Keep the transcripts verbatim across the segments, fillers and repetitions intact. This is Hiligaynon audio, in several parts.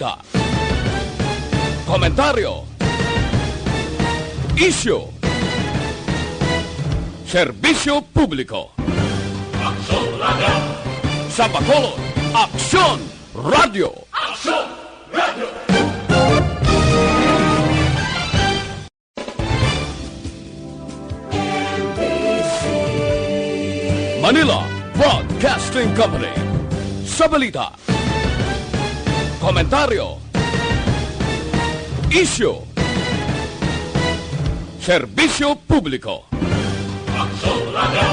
Ta. Komentaryo. Isyu. Serbisyo publiko. Aksyon Radio. Sa Bacolod, Aksyon Radio. Aksyon Radio. Manila Broadcasting Company. Sa balita, komentaryo, isyu, serbisyo publiko. Aksyon Radio.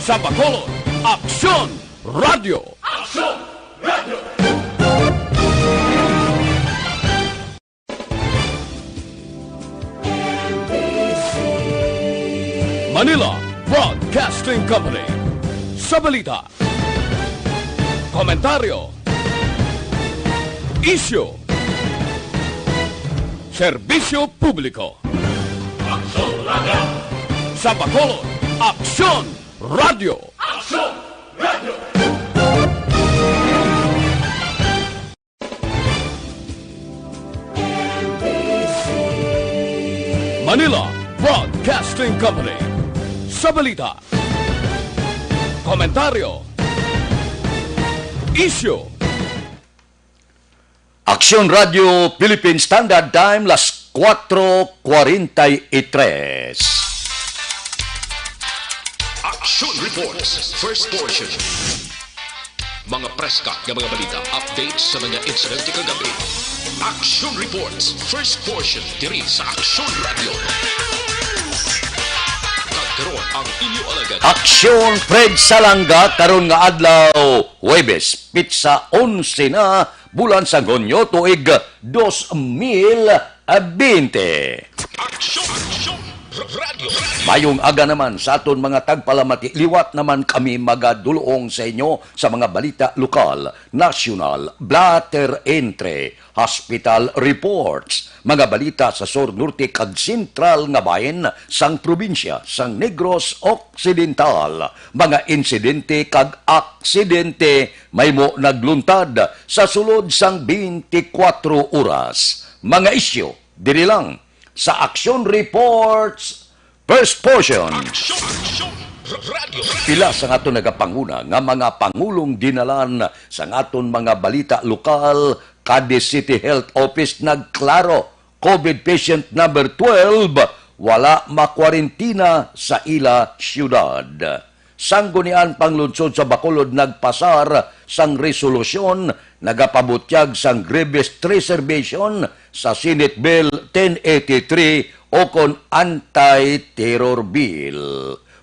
Sa Bacolod, Aksyon Radio. Aksyon Radio. Manila Broadcasting Company. Sa balita, komentaryo, isyu, serbisyo publiko. Aksyon Radio. Sa Bacolod, Aksyon Radio. Aksyon Radio. Manila Broadcasting Company. Sa balita, komentaryo, isyu. Aksyon Radio Philippine Standard Time, las cuatro cuarenta y tres. Action Reports, first portion. Mga preska nga mga balita, updates sa mga insidente kagabi. Action Reports, first portion, diri sa Action Radio. Kag karon ang inyo alagad. Aksyon Fred Salanga karon nga adlaw, Huwebes, pitsa onse na, bulan sang Hunyo, tuig dos mil bente. Aksyon! Aksyon! Radio! Mayong aga naman sa aton mga tagpalamati. Liwat naman kami magadulong sa inyo sa mga balita lokal, nasyonal, blotter entry, hospital reports, mga balita sa sur, norte, kag sentral nga bahin sang probinsya sang Negros Occidental, mga insidente kag aksidente mahimo nagluntad sa sulod sang twenty-four oras. Mga isyu diri lang sa Action Reports, first portion. Action! Action! Radio! Pila sang aton nagapanguna nga mga pangulong dinalan sang aton mga balita lokal, Cadiz City Health Office nagklaro, COVID patient number twelve, wala makwarentina sa ila siyudad. Sangguniang Panglungsod sa Bacolod nagpasar sang resolusyon nagapabutyag sang grievous reservation sa Senate Bill ten eighty-three o kon Anti-Terror Bill.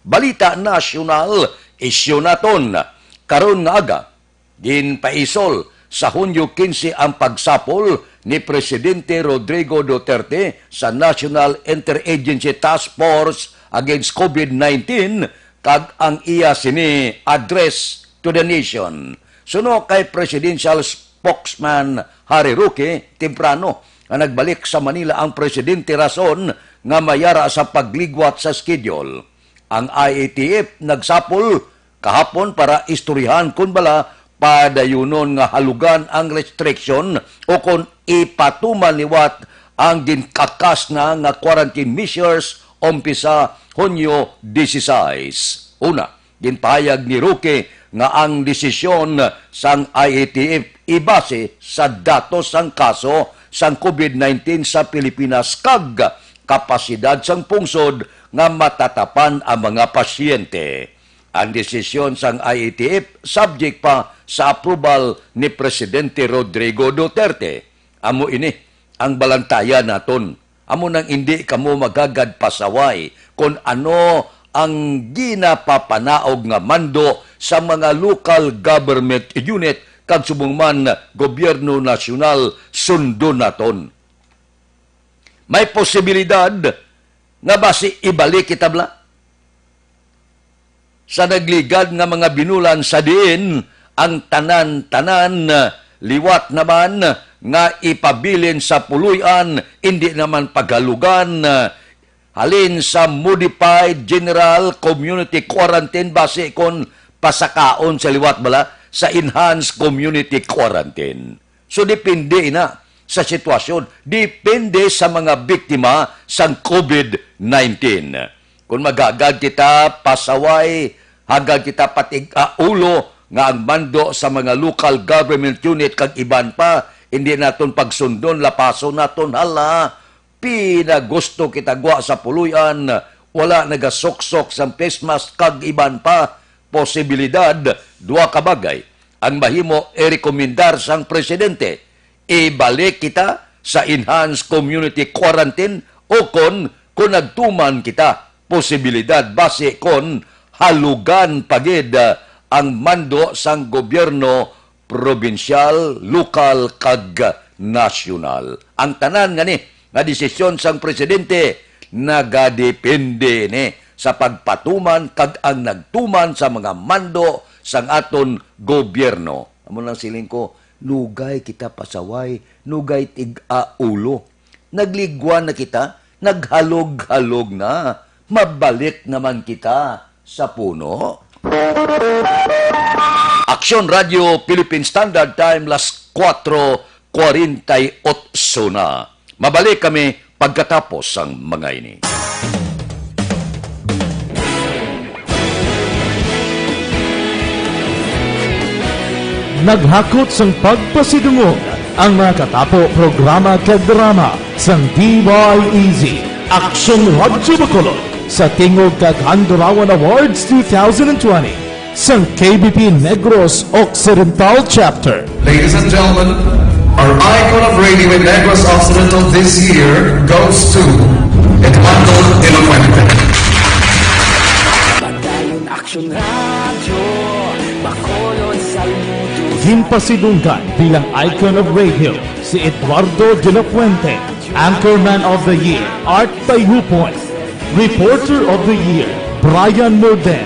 Balita nasyonal, isyu naton. Karon nga aga, ginpaisol sa Hunyo quince ang pagsapol ni Presidente Rodrigo Duterte sa National Interagency Task Force Against COVID nineteen kag ang iya sini Address to the Nation. Suno kay Presidential Spokesman Harry Roque, temprano nga nagbalik sa Manila ang presidente rason nga may ara sa pagligwat sa schedule. Ang I A T F nagsapol kahapon para istoryahan kon bala padayunon nga halugan ang restriction o kon ipatuman liwat ang ginkakas na nga quarantine measures umpisa Hunyo dieciséis. Una, ginpahayag ni Roque nga ang desisyon sang I A T F ibase sa datos sang kaso sang COVID nineteen sa Pilipinas kag kapasidad sang pungsod nga matatapan ang mga pasyente. Ang desisyon sang I A T F subject pa sa approval ni Presidente Rodrigo Duterte. Amo ini ang balantayan naton. Amo nang indi kamo magagad pasaway kon ano ang ginapapanaog nga mando sa mga local government unit kag subong man gobyerno nasyonal, sundon naton. May posibilidad nga basi ibalik kita bala sa nagligad nga mga binulan sa diin ang tanan-tanan, ah, liwat naman nga ipabilin sa puloy-an, indi naman paghalugan, ah, halin sa modified general community quarantine basi kon pasakaon sa liwat bala sa enhanced community quarantine. So, depende ina sa sitwasyon, depende sa mga biktima sang COVID nineteen. Kung maghagad kita pasaway, hagad kita patig-a ulo nga ang mando sa mga local government unit kag iban pa, hindi naton pagsundon, lapason naton, hala, pinagusto kita gwa sa puloy-an, wala nagasuksok sang face mask kag iban pa. Posibilidad, duha ka bagay ang mahimo irekomendar sang presidente: ibalik kita sa enhanced community quarantine, o kon, kon nagtuman kita, posibilidad basi kon halugan pa gid, ah, ang mando sang gobyerno probinsyal, lokal, kag nasyonal. Ang tanan nga ni nga desisyon sang presidente nagadepende ni sa pagpatuman kag ang nagtuman sa mga mando sang aton gobyerno. Amo nang siling ko, lugay kita pasaway, lugay tig-a ulo. Nagligwa na kita, naghalog-halog na. Mabalik naman kita sa puno. Aksyon Radio Philippine Standard Time, las kuwatro kuwarenta y otso na. Mabalik kami pagkatapos sang mga ini. Naghakot sang pagpasidungog ang mga katapo, programa kag drama sang D Y E Z, Aksyon Radyo Bacolod, sa tingog kag Handurawan Awards two thousand twenty sang K B P Negros Occidental Chapter. Ladies and gentlemen, our icon of radio in Negros Occidental this year goes to Eduardo de la Fuente. Padayon Aksyon Radyo, Bacolod, Salmudo. Ginpasidunggan bilang icon of radio si Eduardo de la Fuente, Anchorman of the Year, Art Tayhupon, Reporter of the Year, Brian Morden,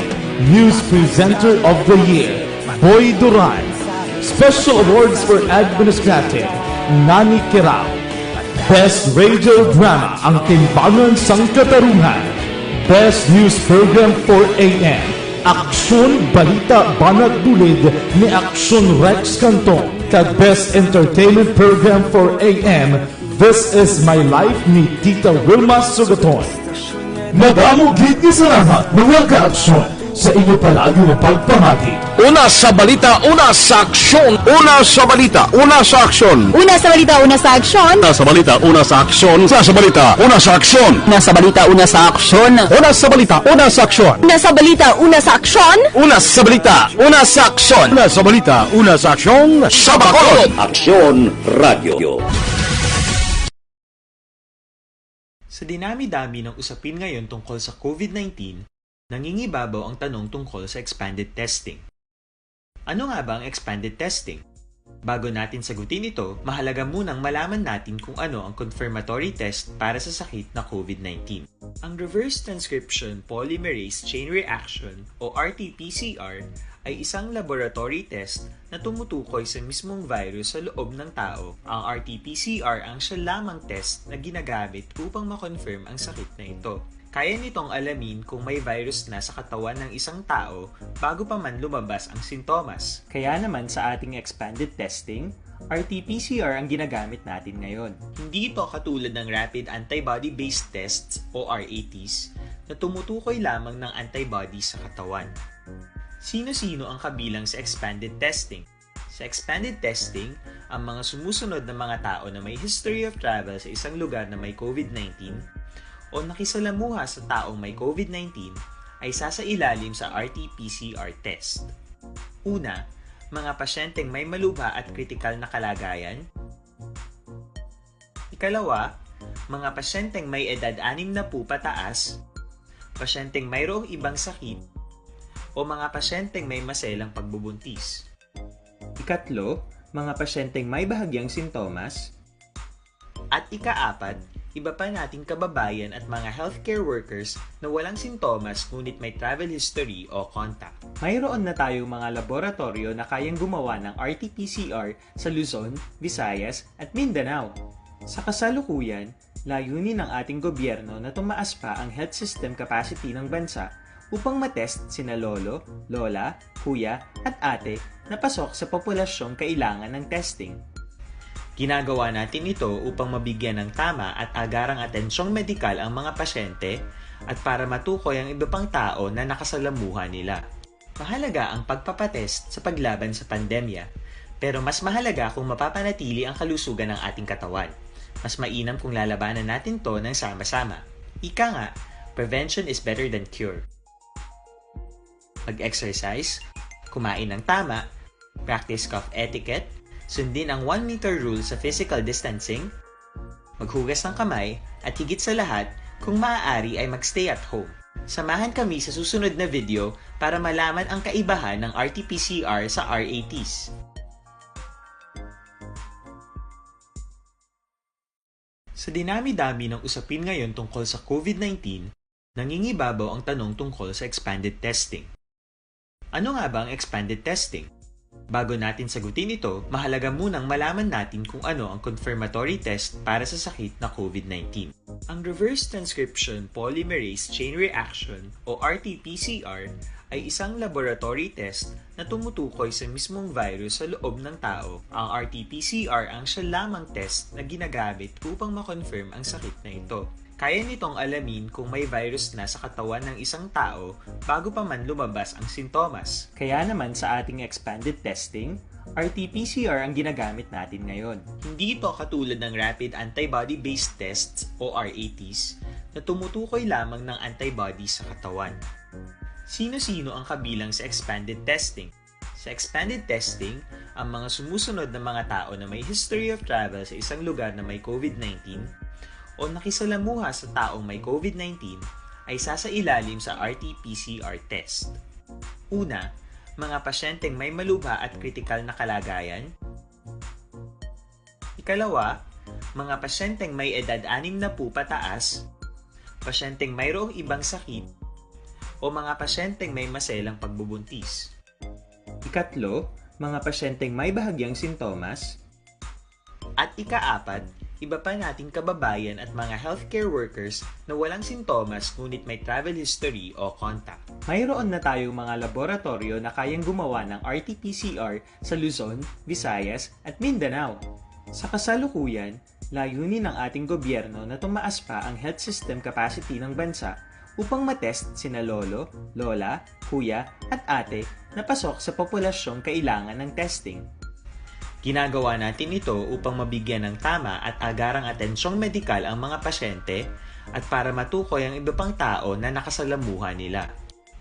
News Presenter of the Year, Boy Duran, Special Awards for Administrative, Nani Kirao, Best Radio Drama, Ang Timbangan sang Katarungan, Best News Program four A M, Aksyon Balita Banat Bulid ni Aksyon Rex Canton, kag Best Entertainment Program four A M, This Is My Life ni Tita Wilma Sugaton. Madamo gid nga salamat, mga ka-aksyon, sa inyo palagi nga pagpamati. Una sa balita, una sa aksyon. Una sa balita, una sa aksyon. Una sa balita, una sa aksyon. Una sa balita, una sa aksyon. Una sa balita, una sa aksyon. Una sa balita, una sa aksyon. Una sa balita, una sa aksyon. Una sa balita, una sa aksyon. Una sa balita, una sa aksyon. Una sa balita, una sa aksyon. Sa Bacolod, Aksyon Radyo. Sa dinami-dami ng usapin ngayon tungkol sa COVID nineteen, nangingibabaw ang tanong tungkol sa expanded testing. Ano nga ba ang expanded testing? Bago natin sagutin ito, mahalaga munang malaman natin kung ano ang confirmatory test para sa sakit na COVID nineteen. Ang reverse transcription polymerase chain reaction o R T P C R ay isang laboratory test na tumutukoy sa mismong virus sa loob ng tao. Ang R T P C R ang siya lamang test na ginagamit upang ma-confirm ang sakit na ito. Kaya nitong alamin kung may virus na sa katawan ng isang tao bago pa man lumabas ang sintomas. Kaya naman sa ating expanded testing, R T P C R ang ginagamit natin ngayon. Hindi ito katulad ng rapid antibody-based tests o R A Ts na tumutukoy lamang ng antibody sa katawan. Sino-sino ang kabilang sa expanded testing? Sa expanded testing, ang mga sumusunod na mga tao na may history of travel sa isang lugar na may COVID nineteen o nakisalamuha sa taong may COVID nineteen ay sasailalim sa R T P C R test. Una, mga pasyenteng may malubha at kritikal na kalagayan. Ikalawa, mga pasyenteng may edad anim na po pataas, pasyenteng mayroong ibang sakit, o mga pasyenteng may maselang pagbubuntis. Ikatlo, mga pasyenteng may bahagyang sintomas. At ikaapat, iba pa nating kababayan at mga healthcare workers na walang sintomas ngunit may travel history o contact. Mayroon na tayong mga laboratoryo na kayang gumawa ng R T P C R sa Luzon, Visayas, at Mindanao. Sa kasalukuyan, layunin ng ating gobyerno na tumaas pa ang health system capacity ng bansa upang matest sina lolo, lola, kuya, at ate na pasok sa populasyong kailangan ng testing. Ginagawa natin ito upang mabigyan ng tama at agarang atensyong medikal ang mga pasyente at para matukoy ang iba pang tao na nakasalamuha nila. Mahalaga ang pagpapatest sa paglaban sa pandemya, pero mas mahalaga kung mapapanatili ang kalusugan ng ating katawan. Mas mainam kung lalabanan natin to ng sama-sama. Ika nga, prevention is better than cure. Mag-exercise, kumain ng tama, practice cough etiquette, sundin ang one meter rule sa physical distancing, maghugas ng kamay, at higit sa lahat, kung maaari ay mag-stay at home. Samahan kami sa susunod na video para malaman ang kaibahan ng R T P C R sa R A Ts. Sa dinami-dami ng usapin ngayon tungkol sa COVID nineteen, nangingibabaw ang tanong tungkol sa expanded testing. Ano nga ba ang expanded testing? Bago natin sagutin ito, mahalaga munang malaman natin kung ano ang confirmatory test para sa sakit na COVID nineteen. Ang reverse transcription polymerase chain reaction o R T P C R ay isang laboratory test na tumutukoy sa mismong virus sa loob ng tao. Ang R T P C R ang siya lamang test na ginagamit upang ma-confirm ang sakit na ito. Kaya nitong alamin kung may virus na sa katawan ng isang tao bago pa man lumabas ang sintomas. Kaya naman sa ating expanded testing, R T P C R ang ginagamit natin ngayon. Hindi ito katulad ng rapid antibody-based tests o R A Ts na tumutukoy lamang ng antibody sa katawan. Sino-sino ang kabilang sa expanded testing? Sa expanded testing, ang mga sumusunod na mga tao na may history of travel sa isang lugar na may COVID nineteen o nakisalamuha sa taong may COVID nineteen ay sasailalim sa R T P C R test. Una, mga pasyenteng may malubha at kritikal na kalagayan. Ikalawa, mga pasyenteng may edad anim na po pataas, pasyenteng mayroong ibang sakit, o mga pasyenteng may maselang pagbubuntis. Ikatlo, mga pasyenteng may bahagyang sintomas. At ikaapat, iba pa nating kababayan at mga healthcare workers na walang sintomas ngunit may travel history o contact. Mayroon na tayong mga laboratoryo na kayang gumawa ng R T P C R sa Luzon, Visayas, at Mindanao. Sa kasalukuyan, layunin ng ating gobyerno na tumaas pa ang health system capacity ng bansa upang matest sina lolo, lola, kuya, at ate na pasok sa populasyong kailangan ng testing. Ginagawa natin ito upang mabigyan ng tama at agarang atensyong medikal ang mga pasyente at para matukoy ang iba pang tao na nakasalamuha nila.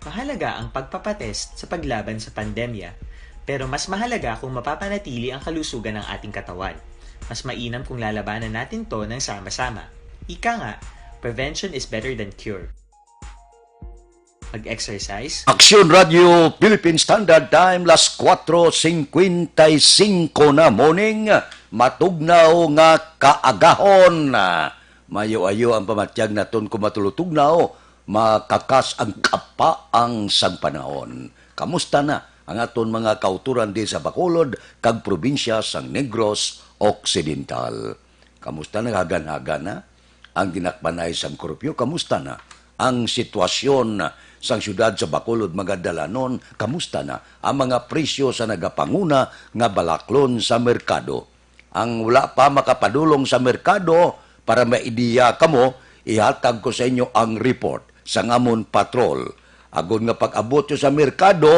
Mahalaga ang pagpapatest sa paglaban sa pandemya, pero mas mahalaga kung mapapanatili ang kalusugan ng ating katawan. Mas mainam kung lalabanan natin to ng sama-sama. Ika nga, prevention is better than cure. Mag-exercise. Aksyon Radio Philippine Standard Time, las kuwatro singkwenta y singko na morning. Matugnaw nga kaagahon. Mayo-ayo ang pamatyag naton kung matulutugnaw, makakas ang kapaang sang panahon. Kamusta na ang aton mga kauturan di sa Bacolod kag probinsya sang Negros Occidental? Kamusta na, hagan-hagan na ang ginakbanay sang kurupyo? Kamusta na ang sitwasyon sang siyudad sa Bacolod, mga dalanon? Kamusta na ang mga presyo sa nagapanguna nga balaklon sa merkado? Ang wala pa makapadulong sa merkado, para may ideya kamo, ihatag ko sa inyo ang report sang amon patrol. Agod nga pag-abot nyo sa merkado,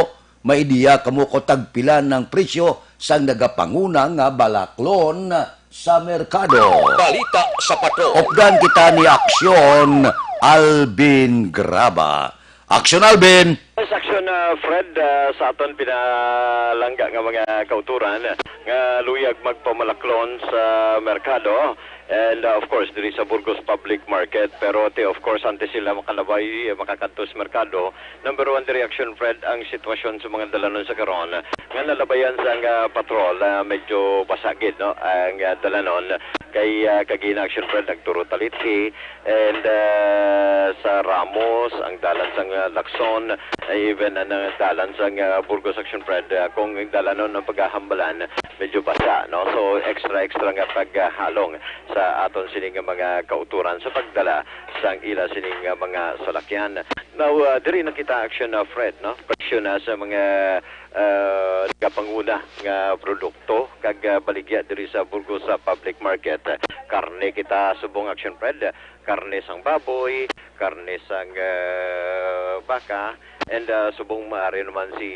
may ideya kamo kung tagpila ang presyo sang nagapanguna nga balaklon sa merkado. Balita sa patrol. Updan kita ni Aksyon Alvin Graba. Aksyon, Alvin! Yes, Aksyon, ah, Fred, ah, sa aton pinalangga nga mga kauturan nga luyag magpamalaklon sa merkado. And, ah, of course, diri sa Burgos Public Market. Pero, ti, of course, antes sila makalabay, eh, makakadto sa merkado, number one diri, Aksyon, Fred, ang sitwasyon sa mga dalanon sa karon nga nalabayan sang, ah, patrol, ah, medyo basa gid, no, ang, ah, dalanon. Kay, ah, kagina, Aksyon, Fred, nagturo ta litsi, and, ah, sa Ramos, ang dalan sang, ah, Lacson, ah, even ang, ah, dalan sang, ah, Burgos, Aksyon, Fred, ah, kung dalanon ang paghahambalan, medyo basa, no? So, extra, extra nga paghalong sa aton sini nga mga kauturan sa pagdala sang ila sini nga mga salakyan. Now, ah, diri na kita, Aksyon, ah, Fred, no? Yun na sa mga, ah, nagapanguna nga produkto kag, ah, baligya diri sa Burgos sa public market. Karne kita subong, Action Fred, karne sang baboy, karne sang, ah, baka, and, ah, subong maaari naman si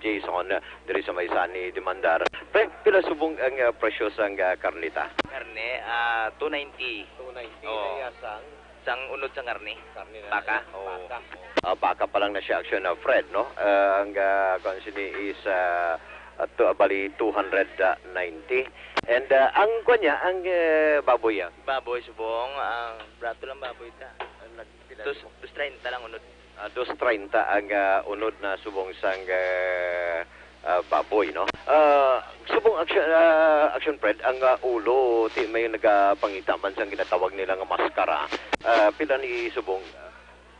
Jason diri sa may sani demandar. Pre, pila subong ang, ah, presyo sang, ah, karne ta? Karne, ah, two ninety. Two ninety. Oo. Kaya sang? Sang unod sa karne. Karne na. Baka. Oo. Baka. Ah, baka pa lang na siya, Action, ah, Fred, no? Ah, ang, ah, kuwan sini is, ah, at, ah, bali two hundred ninety. And, ah, ang kuwan niya, ang, eh, baboy, ah? Baboy, subong, ang barato lang baboy ta. Ang nagpila Dos, mo? Dos treinta lang unod. Ah, dos treinta ang, ah, unod na subong sang, ah, ah, baboy, no? Ah, subong, Action, ah, Action Fred, ang, ah, ulo, ti may nagapangita man sang ginatawag nila nga maskara. Ah, pila ni subong?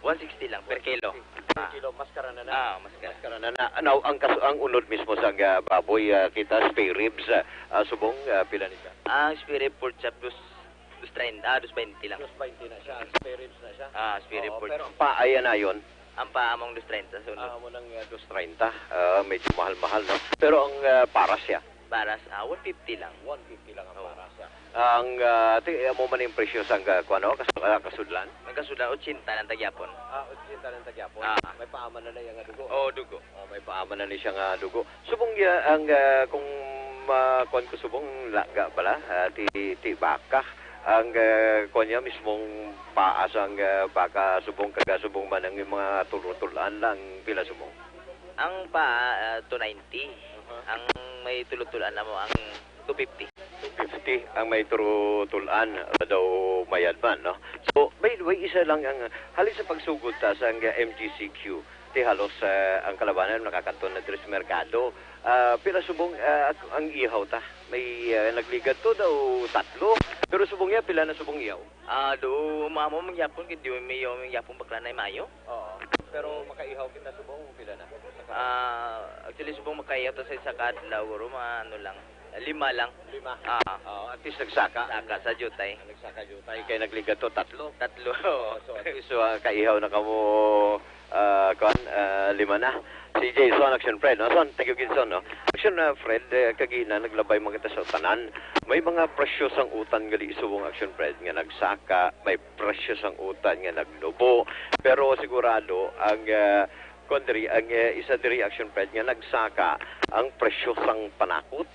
One sixty lang per kilo. Per kilo, maskara na na. Ah, maskara. Maskara na na. Now, ang kas-, ang unod mismo sa, ah, baboy, ah, kita spare ribs, ah, ah, subong, ah, pila ni siya? Ang spare rib pork chop, dos, dos treinta, ah, dos twenty lang. Dos twenty na siya, spare ribs na siya. Ah, spare rib Oo, pork. Pero ang paaya na yun? Ang paa mong dos treinta sa unod. Ah, mo nang, ah, dos treinta. Ah, medyo mahal-mahal, no? Pero ang, ah, paras siya? Paras, ah, one fifty lang. One fifty lang ang Oo. paras, ah. Ang, ah, ti-, amo man yung presyo sang, ah, kuwan, no? Kas-, ah, kasudlan? Ang kasudlan, ochenta lang tagyapon. Ah, ochenta lang tagyapon. Ah. May paaman na na yung dugo. Oo, dugo. Ah, may paaman na ni siya nga dugo. Subong ya, ang, ah, kung ma-, kuwan ko subong laga bala, ah, ti, ti baka. Ang, ah, kuwan niya mismong paa sang, ah, baka subong, kaga subong man ang mga tulo-tulan lang, pila subong? Ang paa, ah, two ninety. Aha. Ang may tulo-tulan na mo, ang two fifty. Two fifty ang may tulo-tulan, ah, daw mayad man, no? So, by the way, isa lang ang, halin sa pagsugod ta sa ang, ah, M G C Q, ti halos, ah, ang kalabanan nakakadto na diri sa merkado. Ah, pila subong, ah, ang ihaw ta? May, ah, nagligad to daw tatlo. Pero subong iya, pila na subong ihaw? Ah, do, mamo mangyapon kay di may ihaw mangyapon bakla na mayo. Oo. Pero makaihaw kita subong, pila na? Ah, actually, subong makaihaw ta sa isa ka adlaw, guro, mga ano lang, lima lang. Lima? Ah. Oo, at least nagsaka. Saka sa jutay. Nagsaka jutay. Kay nagligad to, tatlo. Tatlo. Oo, so at least, ah, kaihaw na kamo, ah, kuwan, ah, lima na. Si Jason, Action Fred, no? Son, thank you, Jason, no? Action, ah, Fred, eh, kagina, naglabay man kita sa utanan. May mga presyo sang utan gali subong, Action Fred, nga nagsaka, may presyo sang utan nga nagnubo. Pero sigurado, ang, ah, kuwan diri, ang, eh, isa diri, Action Fred, nga nagsaka ang presyo sang panakot.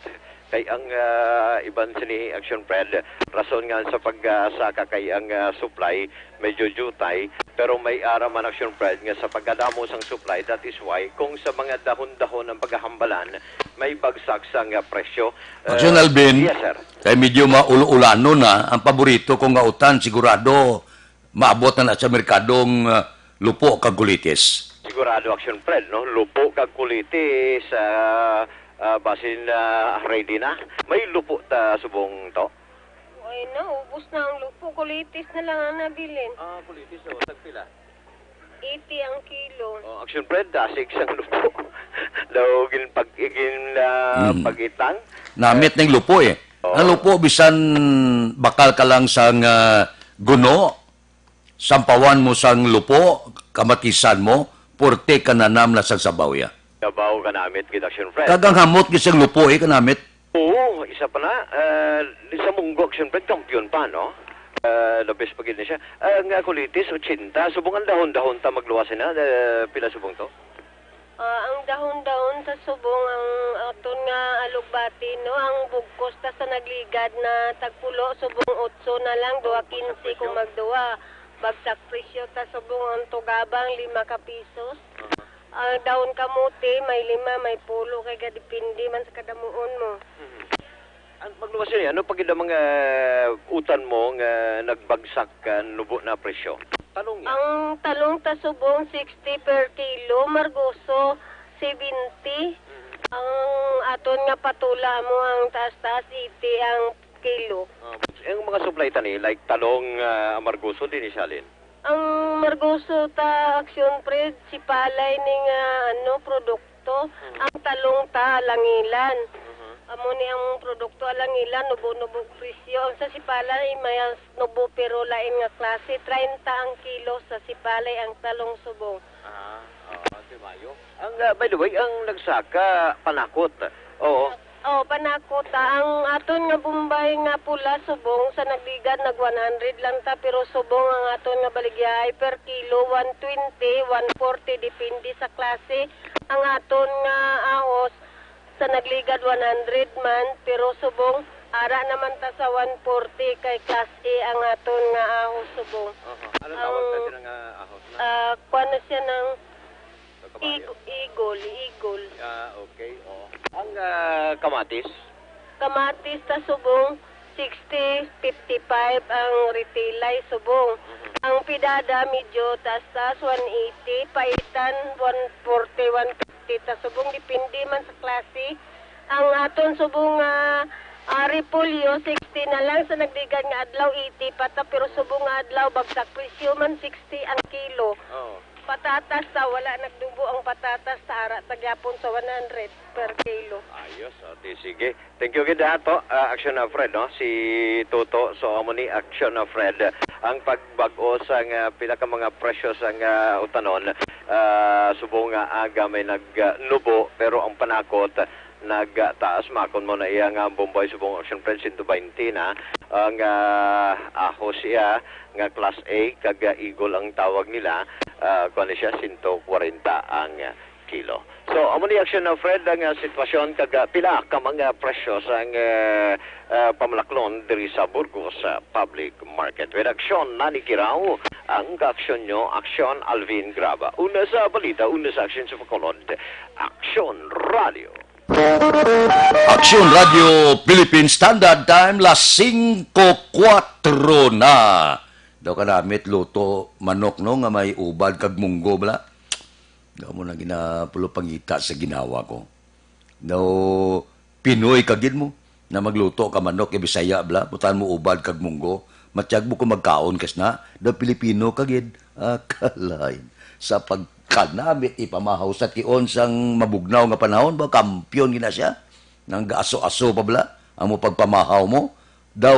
Kay ang, ah, iban sini, Action Fred, rason nga sa pagsaka kay ang, ah, supply medyo jutay, pero may ara man, Action Fred, nga sa pagkadamo sang supply, that is why kung sa mga dahon-dahon ang paghahambalan, may bagsak sang, ah, presyo. Action, Eh, Alvin, yes, sir. Kay medyo maulo-ulano na, ang paborito ko nga utan, sigurado, maabot na na sa merkadong, ah, lupo kag kulitis. Sigurado, Action Fred, no? Lupo kag kulitis, ah, ah, basin, ah, ready na. May lupo ta subong to? Ay, naubos na ang lupo. Kulitis na lang ang nabilin. Ah, kulitis, oh. Tagpila? Eighty ang kilo. Oh, Action Fred, dasig sang lupo. Daw gin pag-, gin, ah, Mm. pag-itang. Namit ning lupo, eh. Oo. Ang lupo, bisan bakal ka lang sang, ah, guno, sampawan mo sang lupo, kamatisan mo, purte kananam na sang sabaw ya. Sabaw kanamit gid, Action Fred. Kag ang hamot gid sang lupo, eh, kanamit. Oo, isa pa na, ah, sa munggo, Action Fred, kampiyon pa, no? Ah, the best pa gid na siya. Ah, nga kulitis, ochenta, subong ang dahon-dahon ta magluwas na, ah, pila subong to? Ah, ang dahon-dahon sa subong ang aton nga alugbati, no? Ang bugkos ta sa nagligad na tagpulo, subong otso na lang, duha quince kung magduha. Bagsak presyo ta subong ang tugabang, lima ka pisos. Ang dahon kamote, may lima, may pulo, kay gadepende man sa kadamuon mo. Mhm. Ang magluwas niya, ano pa gid ang mga utan mo nga nagbagsak ka nubo na presyo? Talong yan. Ang talong ta subong, sixty per kilo, margoso, seventy. Mhm. Ang aton nga patola mo, ang taas-taas, eighty ang kilo. Ah, ang mga supply tani, like talong, ah, margoso, din ni siya, Alin? Ang margoso ta, Action Fred, sipalay ni nga, ano, produkto. Mhm. Ang talong ta, langilan. Mhm. Amo ni ang produkto, alangilan, nubo-nubo presyo. Ang sa sipalay, may nubo pero lain nga klase. Treinta ang kilo sa sipalay ang talong subong. Ah, oo. Ang, ah, by the way, ang nagsaka, panakot. Oo. Oh, panakot, ah. Ang aton nga Bombay nga pula subong sa nagligad nag one hundred lang ta, pero subong ang aton nga baligyahay per kilo, one twenty, one forty, depende sa klase. Ang aton nga ahos sa nagligad one hundred man, pero subong ara naman ta sa one forty kay class A ang aton nga ahos subong. Oho. Anong tawag sa Ang, sila nga ahos na? Ah, kuwan na siya ng Sa kabayo? Ig-, igol, igol. Ah, okay. Oo. Ang, ah, kamatis? Kamatis ta subong, sixty, fifty-five ang retail ay subong. Mhm. Ang pidada medyo taas-taas, one eighty, paitan, one forty, one fifty ta subong, depende man sa klase. Ang aton subong nga, ah, repolyo, sixty na lang, sa nagligad nga adlaw, eighty pa ta, pero subong nga adlaw, bagsak presyo man, sixty ang kilo. Oo. Patatas ta, wala nagdubo ang patatas ta, ara ta gyapon sa one hundred per kilo. Ayos, o, di sige. Thank you gid ha, to, ah, Action na Fred, no? Si Toto, so amo ni Action na Fred. Ang pagbag-o sang, ah, pila ka mga presyo sang, ah, utanon, ah, subong nga aga may nag, ah, nubo, pero ang panakot nagtaas, makon mo na iya nga Bombay subong Action Fred, sento baynte na. Ang, ah, ahos iya nga class A, kag, ah, igol ang tawag nila, ah, kuwan ni siya, sento kwarenta ang, ah, kilo. So, amo ni Action na Fred ang, ah, sitwasyon kag, ah, pila ka mga presyo sang, ah, ah, pamalaklon diri sa Burgos, ah, Public Market. With Action, Nani Kirao, ang kaaksyon nyo, Action, Alvin Graba. Una sa balita, una sa aksyon sa Bacolod, Action Radio. Action Radio Philippine Standard Time, las singko kuwatro na. Daw ka namit luto manok, no, nga may ubad kag munggo bala. Daw mo na ginapulo pangita sa ginawa ko. Daw Pinoy ka gid mo na magluto ka manok kay Bisaya bala, butan mo ubad kag munggo. Matyag mo kung magkaon kas na, daw Pilipino ka gid. Ah, kalain. Sa pagkanamit ipamahaw sa tion sang mabugnaw nga panahon, ba, kampiyon gina siya. Nang gaaso-aso pa bala ang mo pagpamahaw mo, daw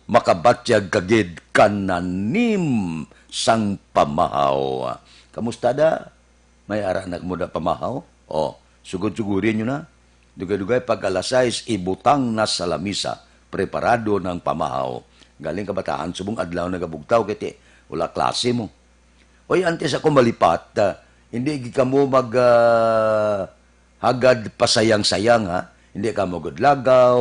makabatyag ka gid kananim sang pamahaw. Kamusta da? May ara na mo da pamahaw? O, sugod-suguri nyo na. Dugay-dugay pag alas sais, ibutang na sa lamisa. Preparado ng pamahaw. Galing kabataan, subong adlaw nagabugtaw, kiti, wala klase mo. Oy, antes ako malipat, ah, hindi gid kamo mag, ah, hagad pasayang-sayang, ha? Hindi ka magudlagaw.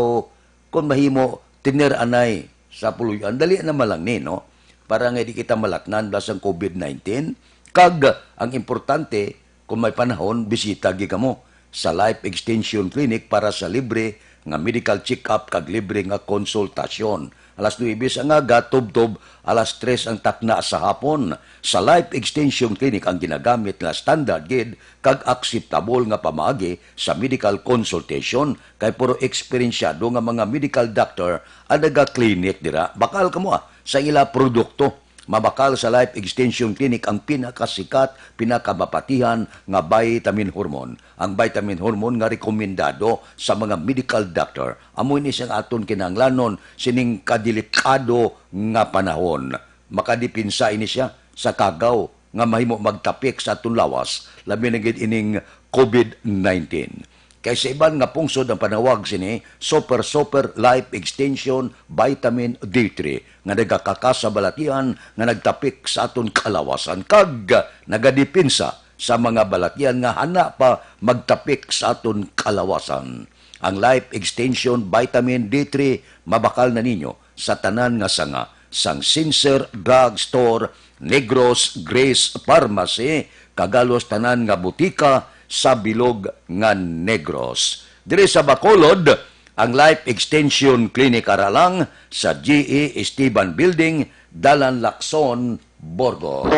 Kung mahimo, tener anay sa puloy-an. Dali naman lang ni, no? Para nga di kita malatnan bala sang covid nineteen. Kag, ang importante, kung may panahon, bisita gi kamo sa Life Extension Clinic para sa libre nga medical check-up kag libre nga konsultasyon. Alas nuebe sa ngaga, tubtob alas tres ang takna sa hapon. Sa Life Extension Clinic ang ginagamit nga standard gid kag akseptable nga pamaagi sa medical consultation, kay puro eksperensyado nga mga medical doctor ang naga-clinic dira. Bakal kamo, ah, sa ila produkto. Mabakal sa Life Extension Clinic ang pinakasikat, pinakamapatihan nga vitamin hormone. Ang vitamin hormone nga rekomendado sa mga medical doctor, amo ini siyang aton kinahanglanon sining kadelikado nga panahon. Makadipinsa ini siya sa kagaw nga mahimo magtapik sa aton lawas, labi na gid ining covid nineteen. Kay sa iban nga pungsod ang panawag sini Super Super Life Extension Vitamin D three nga nagakakas sa balatian nga nagtapik sa aton kalawasan kag nagadipinsa sa mga balatian nga hana pa magtapik sa aton kalawasan. Ang Life Extension Vitamin D three mabakal na ninyo sa tanan nga sanga, sang Sincere Drug Store, Negros Grace Pharmacy, kag halos tanan nga butika sa bilog nga Negros. Diri sa Bacolod, ang Life Extension Clinic ara lang sa G E Esteban Building, Dalan Lacson, Burgos.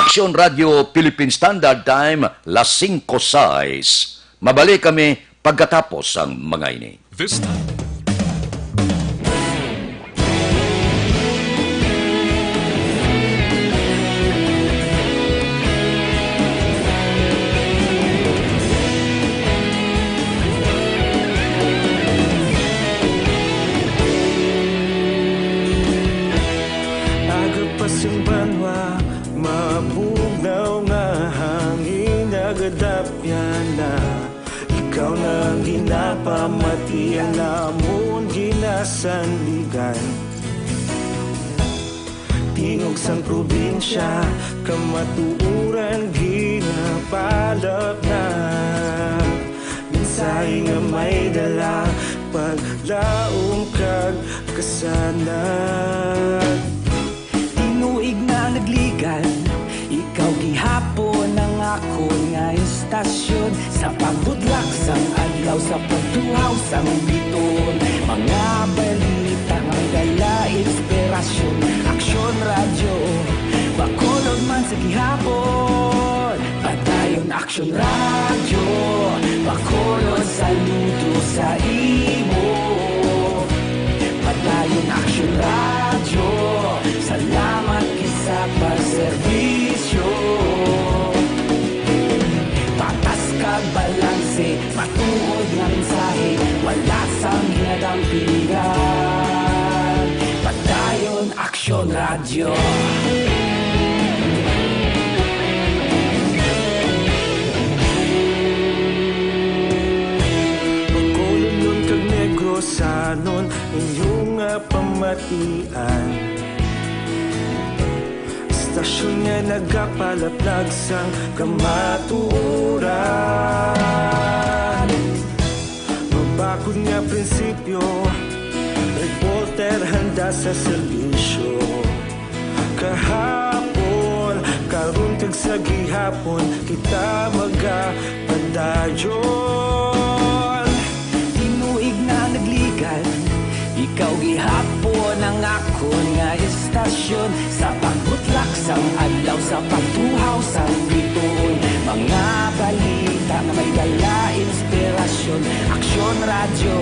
Aksyon Radio Philippine Standard Time, las singko sais. Mabalik kami pagkatapos sang mga ini. This time. Aga pa sing banwa, mabugnaw nga Namon ginasandigan, tingog sang probinsya, kamatuoran ginapalapnag. Mensahe nga may dala, paglaom kag kasanag. Tinuig na nagligan, ikaw gihapon ang akon nga istasyon. Sa pagbutlak sang adlaw, sa pagtuhaw sang bituon, mga balita nga may dala inspirasyon. Aksyon Radyo, Bacolod man sa gihapon. Padayon Aksyon Radyo, Bacolod saludo sa imo. Padayon Aksyon Radyo, salamat gid sa pagserbisyo. Patas kag balanse, matuod nga mensahe, wala sang ginadampigan. Padayon Aksyon Radyo. Bacolodnon kag Negrosanon, inyo nga pamatian. Istasyon nga nagapalaplag sang kamatuoran. Mabakod nga prinsipyo, reporter handa sa serbisyo. Kahapon, karon kag sa gihapon, kita magapadayon. Tinuig na nagligan, ikaw gihapon ang akon nga istasyon. Sa pagbutlak sang adlaw, sa pagtuhaw sang bituon, mga balita nga may dala inspirasyon. Aksyon Radyo,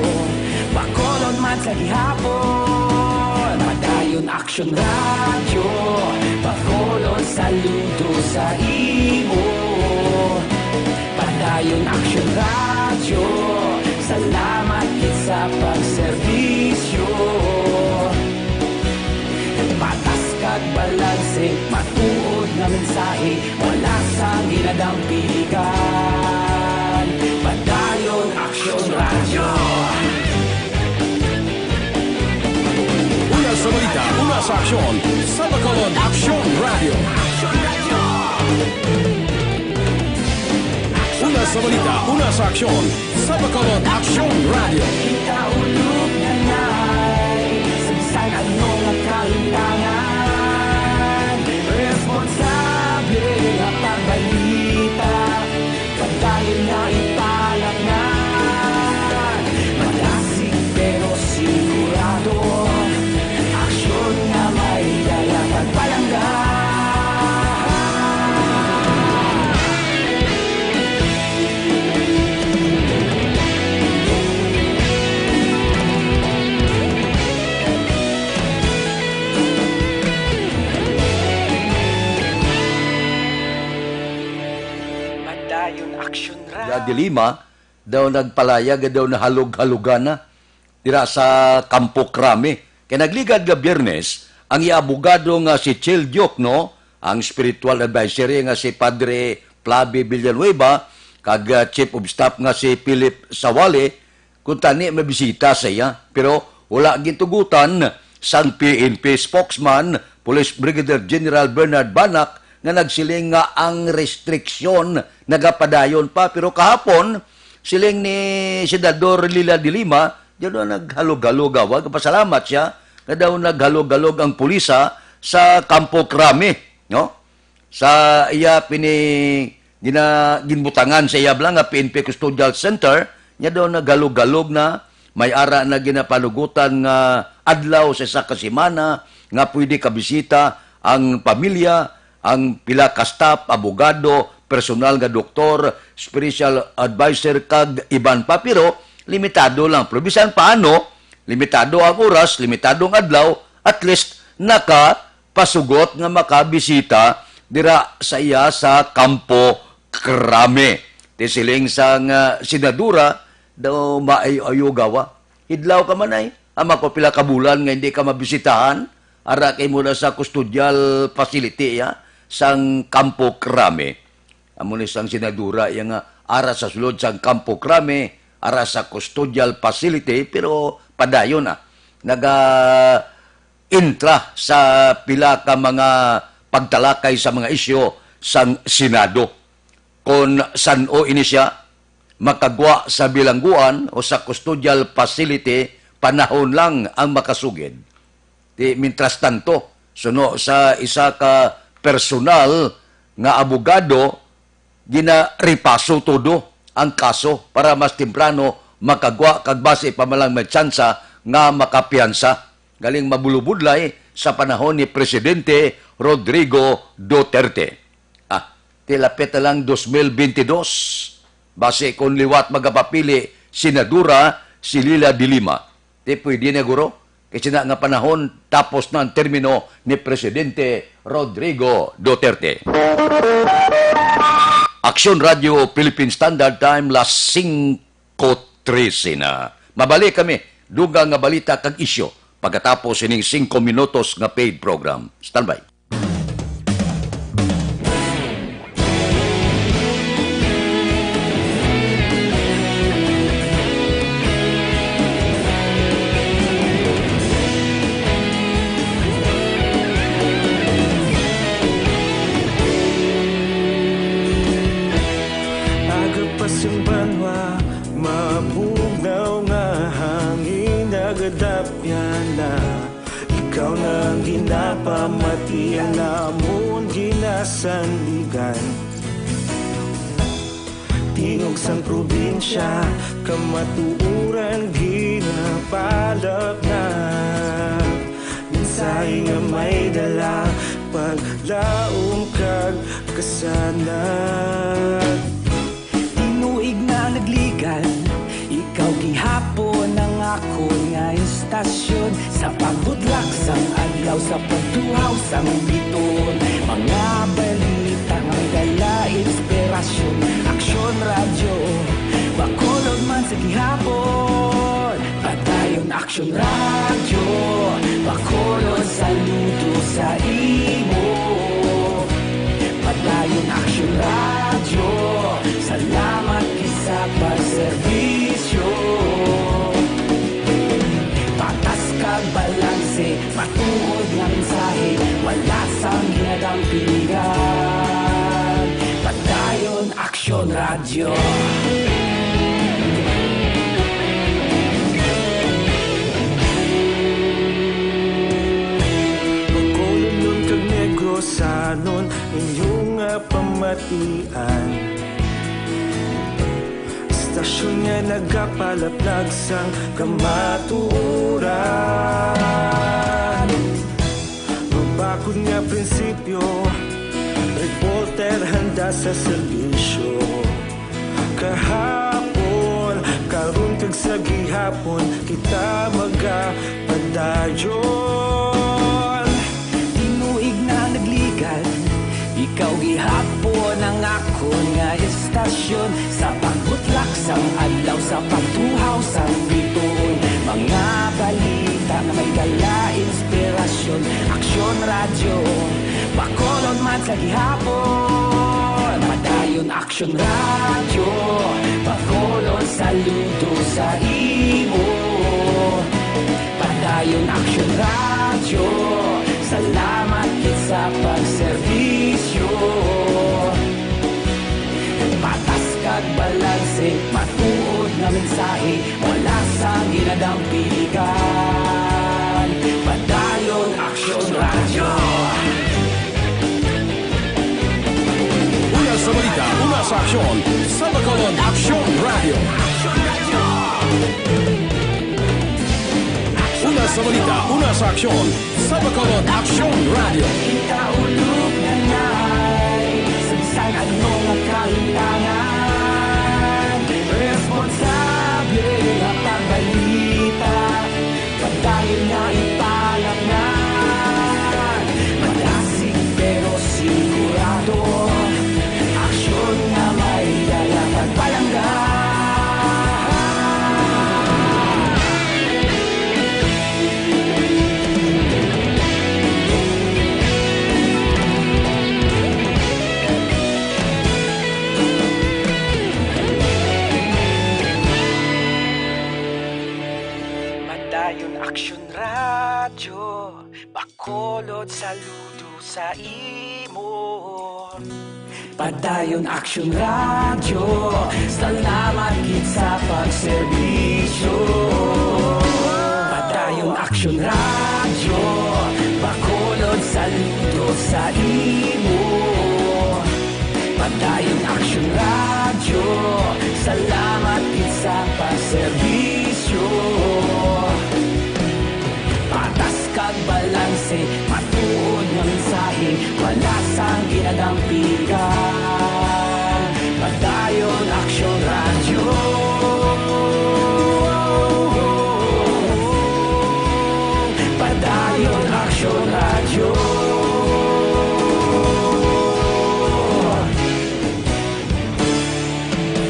Bacolod man sa gihapon. Padayon Aksyon Radyo, Bacolod saludo sa imo. Padayon Aksyon Radyo, salamat gid sa pagserbisyo. Patas kag balanse, matuod nga mensahe, wala sang ginadampigan. Padayon Aksyon Radyo. Una sa balita, una sa aksyon, sa Bacolod Aksyon Radyo. Una sa balita, una sa aksyon, sa Bacolod Aksyon Radyo. Kita ulog na nay, sa bisan ano nga kalintangan, responsable nga pagbalita, padayon na ipalatnan. Malasig pero sigurado, aksyon nga may dala pagpalangga. Padayon Aksyon Radyo. Dilima, daw nagpalayag, daw nahalog-halogan na dira sa Campo Crame. Kay nagligad nga Biyernes, ang iya abogado nga si Chel Diokno, ang spiritual advisory nga si Padre Flavi Villanueva, kag, ah, Chief of Staff nga si Philip Sawali, kung tani mabisita sa iya. Pero wala gintugutan sang P N P spokesman, Police Brigadier General Bernard Banac, nga nagsiling nga ang restriksyon nagapadayon pa. Pero kahapon, siling ni Senador Leila de Lima, daw naghalog-halog, ah, pasalamat siya nga daw naghalog-halog ang pulisa sa Campo Crame, no? Sa iya pini-, gina-, ginbutangan sa iya bala nga P N P Custodial Center, nya daw naghalog-halog na, may ara na ginapanugutan nga adlaw sa isa ka semana nga pwede kabisita ang pamilya, ang pila ka staff, abogado, personal nga doktor, special adviser, kag iban pa, pero limitado lang. Pero bisan paano, limitado ang oras, limitado ang adlaw, at least nakapasugot nga makabisita dira sa iya sa Campo Crame. Ti siling sang, ah, senadora, daw maayo-ayo gawa. Idlaw ka man ay, ama ko pila ka bulan nga hindi ka mabisitahan, ara kay mo na sa custodial facility, ya, sang Campo Crame. Amo ni sang senadora, iya nga ara sa sulod sang Campo Crame, ara sa custodial facility, pero padayon na naga-intra sa pila ka mga pagtalakay sa mga isyu sang Senado. Kon san-o ini sia makagwa sa bilangguan o sa custodial facility, panahon lang ang makasugid. Di, mientras tanto, suno sa isa ka personal nga abogado, ginarepaso todo ang kaso para mas temprano makagwa kag basi pa man lang may tsansa nga makapiyansa. Galing mabulubudlay sa panahon ni Presidente Rodrigo Duterte. Ah, tilapit na lang dos mil bentidós. Basi kung liwat magapapili, Senadora si Leila de Lima. Di pwede na, guro. Kay sina nga panahon, tapos na ang termino ni Presidente Rodrigo Duterte. Aksyon Radio Philippine Standard Time, las singko trese na. Mabalik kami, dugang nga balita kag isyu, pagkatapos sining singko minutos nga paid program. Standby. Aga pa sing banwa, mabugnaw nga hangin nagadapyan na. Ikaw na ang ginapamatian namon ginasandigan. Tingog sang probinsya, kamatuoran ginapalapnap. Mensahe nga may dala, paglaom kag kasanag. Tinuig na nagligan, ikaw gihapon ang akon nga istasyon. Sa pagbutlak sang adlaw, sa pagtuhaw sang biton, mga balita nga may dala inspirasyon. Aksyon Radyo, Bacolod man sa gihapon. Padayon Aksyon Radyo, Bacolod, saludo sa imo. Padayon Aksyon Radyo, salamat gid sa pagserbisyo. Patas kag balanse, matuod nga mensahe, wala sang ginadampigan. Padayon Aksyon Radyo. Bacolodnon kag Negrosanon, inyo nga pamatian. Istasyon nga nagapalaplag sang kamatuoran. Mabakod nga prinsipyo, reporter handa sa serbisyo. Kahapon, karon kag sa gihapon, kita magapadayon. Tinuig na nagligan, ikaw gihapon ang akon nga istasyon. Sa pagbutlak sang adlaw, sa pagtuhaw sang bituon, mga balita nga may dala inspirasyon. Aksyon Radyo, Bacolod man sa gihapon. Padayon Aksyon Radyo, Bacolod, saludo sa imo. Padayon Aksyon Radyo, salamat gid sa pagserbisyo. Patas kag balanse, matuod nga mensahe, wala sang ginadampigan. Padayon Aksyon Radyo. Una sa balita, una sa aksyon, sa Bacolod Aksyon Radyo. Una sa balita, una sa aksyon, sa Bacolod Aksyon Radyo. Kita ulog na ngay, sa bisan ano nga kahintangan, responsable nga pagbalita, padayon nga ipalapngan. Madasig pero sigurado, aksyon nga may dala pagpalangga. Radyo Bacolod, saludo sa imo. Padayon Aksyon Radyo, salamat gid sa pagserbisyo. Padayon Aksyon Radyo, Bacolod, saludo sa imo. Padayon Aksyon Radyo, salamat gid sa pagserbisyo. Patas kag balanse, matuod nga mensahe, wala sang ginadampigan. Padayon Aksyon Radyo. Padayon Aksyon Radyo.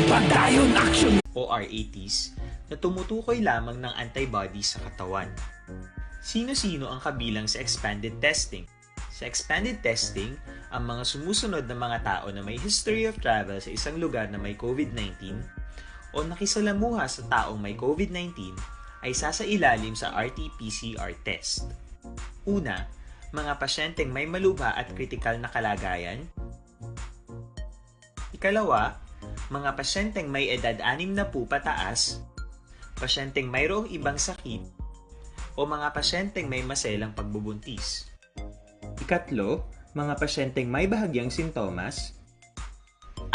Padayon Aksyon. O R A Ts na tumutukoy lamang ng antibodies sa katawan. Sino-sino ang kabilang sa expanded testing? Sa expanded testing, ang mga sumusunod na mga tao na may history of travel sa isang lugar na may COVID nineteen o nakisalamuha sa taong may COVID nineteen ay sasailalim sa R T P C R test. Una, mga pasyenteng may malubha at kritikal na kalagayan. Ikalawa, mga pasyenteng may edad anim na po pataas, pasyenteng mayroong ibang sakit, o mga pasyenteng may maselang pagbubuntis. Ikatlo, mga pasyenteng may bahagyang sintomas.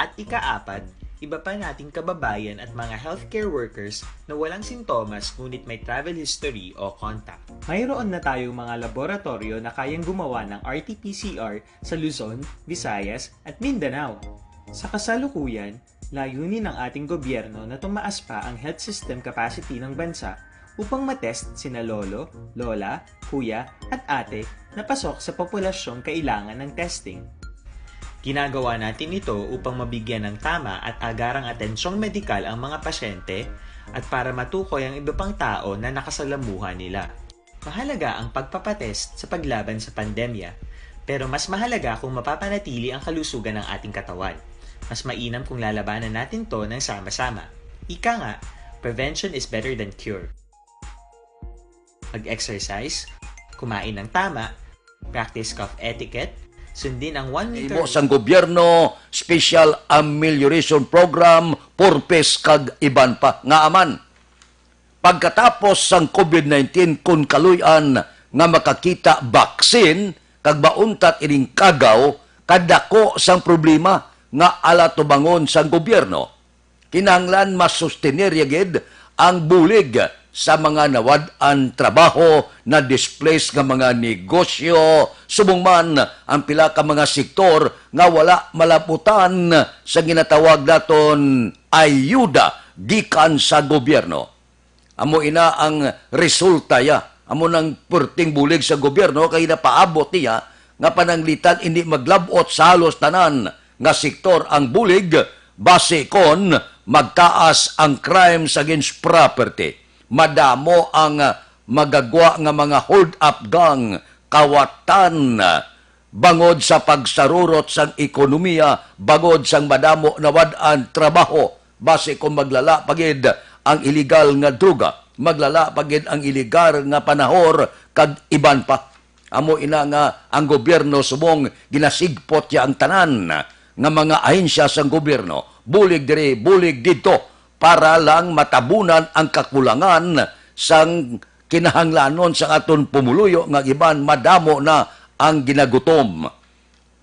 At ikaapat, iba pa nating kababayan at mga healthcare workers na walang sintomas ngunit may travel history o contact. Mayroon na tayong mga laboratoryo na kayang gumawa ng R T P C R sa Luzon, Visayas, at Mindanao. Sa kasalukuyan, layunin ng ating gobyerno na tumaas pa ang health system capacity ng bansa upang matest sina lolo, lola, kuya, at ate na pasok sa populasyong kailangan ng testing. Ginagawa natin ito upang mabigyan ng tama at agarang atensyong medikal ang mga pasyente at para matukoy ang iba pang tao na nakasalamuha nila. Mahalaga ang pagpapatest sa paglaban sa pandemya, pero mas mahalaga kung mapapanatili ang kalusugan ng ating katawan. Mas mainam kung lalabanan natin 'to ng sama-sama. Ika nga, prevention is better than cure. Mag-exercise, kumain ng tama, practice cough etiquette, sundin ang one meter Imo sang gobyerno, special amelioration program, purpose kag iban pa. Ngaa man? Pagkatapos sang COVID nineteen, kun kaluy-an nga makakita vaccine kag mauntat ining kagaw, kadako sang problema nga alatubangon sang gobyerno. Kinahanglan masustener ya gid ang bulig sa mga nawad-an trabaho, na-displace nga mga negosyo, subong man ang pila ka mga sektor nga wala malabutan sa ginatawag naton ayuda gikan sa gobyerno. Amo ina ang resulta ya. Amo nang perting bulig sa gobyerno kay napaabot niya nga pananglitan indi maglab-ot sa halos tanan nga sektor ang bulig basi kon magtaas ang crimes against property. Madamo ang, ah, magagwa nga mga hold-up gang, kawatan, bangod sa pagsarurot sang ekonomiya, bangod sang madamo nawad-an trabaho, basi kung maglala pa gid ang iligal nga droga, maglala pa gid ang iligal nga panahor, kag iban pa. Amo ina nga ang gobyerno subong ginasigpot ya ang tanan nga mga ahensya sang gobyerno, bulig diri, bulig didto, para lang matabunan ang kakulangan sang kinahanglanon sang aton pumuluyo, nga iban madamo na ang ginagutom.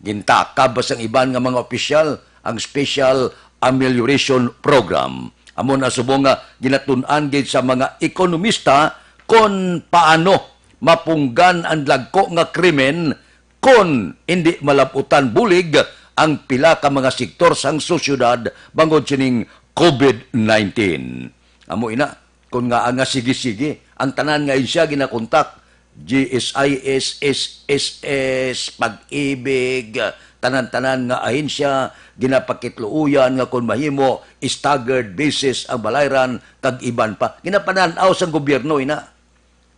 Gintakab sang iban nga mga opisyal ang Special Amelioration Program. Amo na subong nga ginatun-an gid sa mga ekonomista kon paano mapunggan ang dagko nga krimen kon indi malab-utan bulig ang pila ka mga sektor sang sosyedad bangod sining COVID nineteen. Amo ina, kon ngaa nga sige-sige ang tanan nga ahensya ginakontak, G S I S, S S S, Pag-ibig, tanan-tanan nga ahensya, ginapakitluoyan nga kon mahimo, staggered basis ang balayran, kag iban pa. Ginapanan-aw sang gobyerno ina.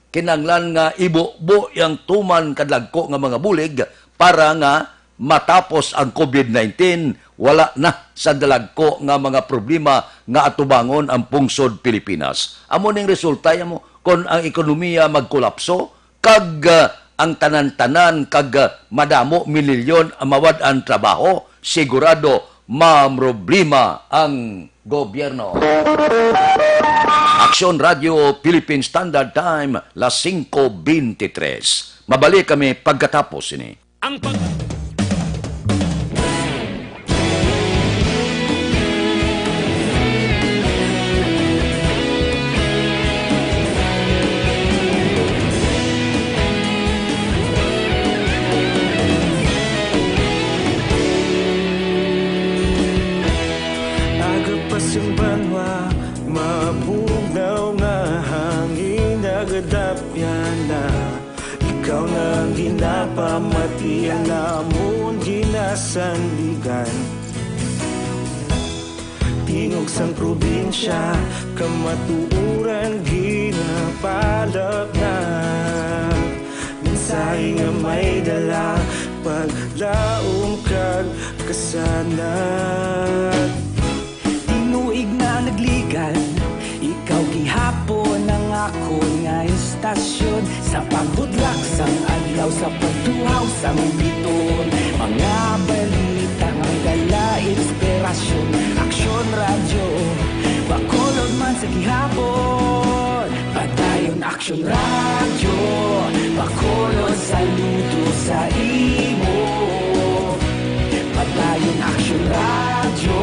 Kinahanglan nga ibubo yang tuman kadagko nga mga bulig para nga matapos ang COVID nineteen, wala na sa dalagko nga mga problema nga atubangon ang pungsod Pilipinas. Amo ning resulta ya mo, kon ang ekonomiya magkolapso, kag, ah, ang tanan-tanan, kag, ah, madamo milyon ang mawad-an trabaho, sigurado mamroblema ang gobyerno. Aksyon Radio Philippine Standard Time, las singko beintitrés. Mabalik kami pagkatapos sini. Ang pag- Aga pa sing banwa, mabugnaw nga hangin, nagadapyan na. Ikaw na ang ginapamatian namon ginasandigan. Tingog sang probinsya, kamatuoran ginapalapnag. Mensahe nga may dala, paglaom kag kasanag. Tinuig na nagligan, ikaw gihapon ang akon nga istasyon. Sa pagbudlak sang adlaw, sa pagtuhaw sang bituon, mga balita nga may dala inspirasyon. Aksyon Radyo, Bacolod man sa gihapon. Padayon Aksyon Radyo, Bacolod, saludo sa imo. Padayon Aksyon Radyo,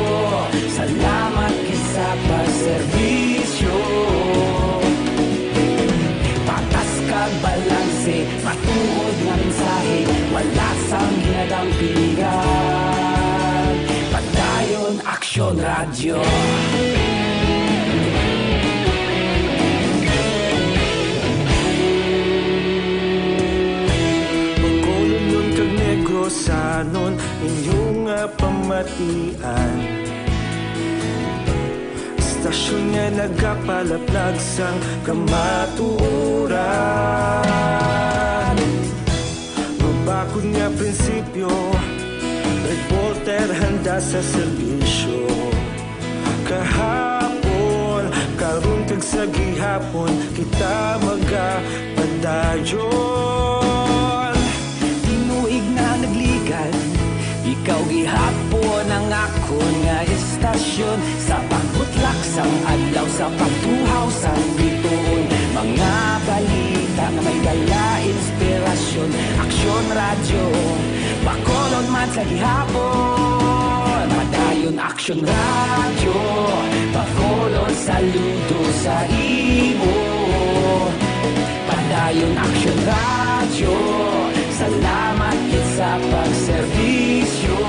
salamat gid sa pagserbisyo. Patas kag balanse, matuod nga mensahe, wala sang ginadampigan. Padayon Aksyon Radyo. Bacolodnon kag Negrosanon, inyo nga pamatian. Istasyon nga nagapalapnag sang kamatuoran. Mabakod nga prinsipyo, reporter handa sa serbisyo. Kahapon, karon kag sa gihapon, kita magapadayon. Tinuig na nagligan, ikaw gihapon ang akon nga istasyon. Sa pagbutlak sang adlaw, sa pagtuhaw sang bituon, mga balita nga may dala inspirasyon. Aksyon Radyo, Bacolod man sa gihapon. Padayon Aksyon Radyo, Bacolod, saludo sa imo. Padayon Aksyon Radyo, salamat gid sa pagserbisyo.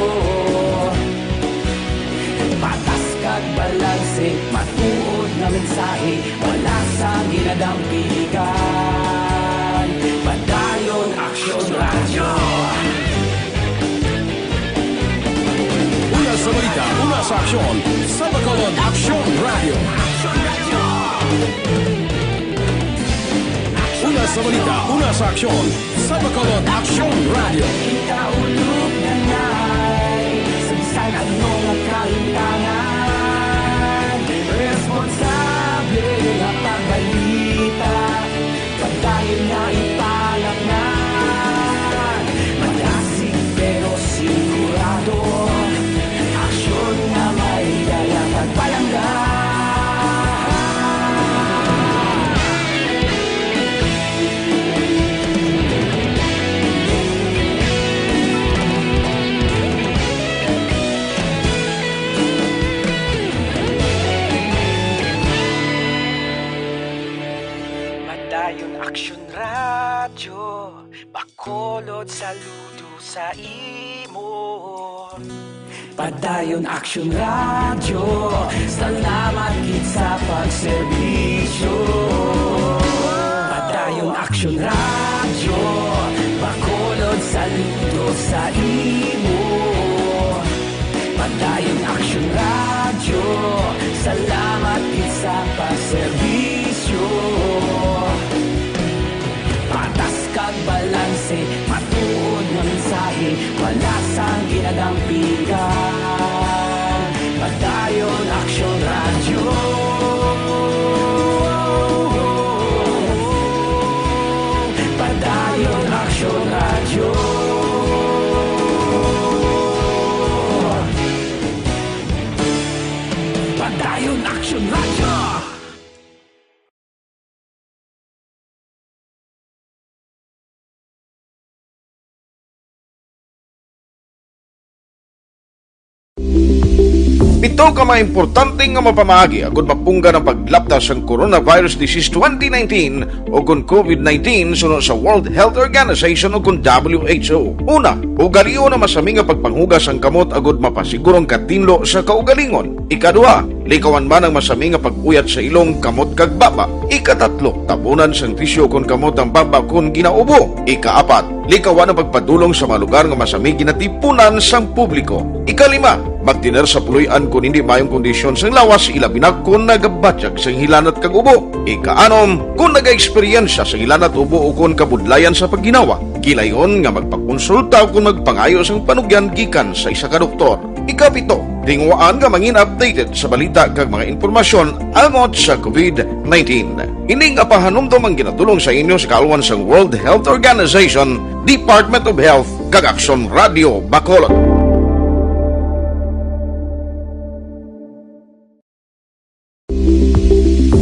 Patas kag balanse, matuod nga mensahe, wala sang ginadampigan. Padayon Aksyon Radyo. Una sa balita, una sa aksyon, sa Bacolod Aksyon Radyo. Una sa balita, una sa aksyon, sa Bacolod Aksyon Radyo. Kita ulog na nay, sa bisan ano nga kalimtangan, responsable nga pagbalita, padayon nga ipalapngan. Madasig pero sigurado, aksyon nga may dala kag palangga. Padayon Aksyon Radyo, Bacolod, saludo sa imo. Padayon Aksyon Radyo, salamat gid sa pagserbisyo. Padayon Aksyon Radyo, Bacolod, saludo sa imo. Padayon Aksyon Radyo, salamat gid sa pagserbisyo. Patas kag balanse, matuod nga mensahe, wala sang ginadampigan. Padayon Aksyon Radyo. Padayon Action Radio. Padayon Action Radio. Pito ka mga importante nga mapamaagi agud mapunggan ang paglapta sang coronavirus disease twenty nineteen o kon COVID nineteen suno sa World Health Organization o kon W H O. Una, ugalion ang masami nga pagpanghugas sang kamot agud mapasiguro ang katinlo sa kaugalingon. Ikaduha, likawan man ang masami nga pag-uyat sa ilong, kamot kag baba. Ikatatlo, tabunan sang tisyu kon kamot ang baba kon ginaubo. Ikaapat, likawan ang pagpadulong sa mga lugar nga masami ginatipunan sang publiko. Ikalima, magtener sa puloy-an kon hindi maayong kondisyon sang lawas, ilabi na kon nagabatyag sang hilanat kag ubo. Ikaanom, kon nagaeksperyensya sang hilanat, ubo o kon kabudlayan sa pagginawa, gilayon nga magpakonsulta o kon magpangayo sang panugyan gikan sa isa ka doktor. Ikapito, tinguhaan nga mangin updated sa balita kag mga impormasyon about sa COVID nineteen. Ini nga pahanumdom ang ginadul-ong sa inyo sa kaalwan sang World Health Organization, Department of Health, kag Aksyon Radio Bacolod.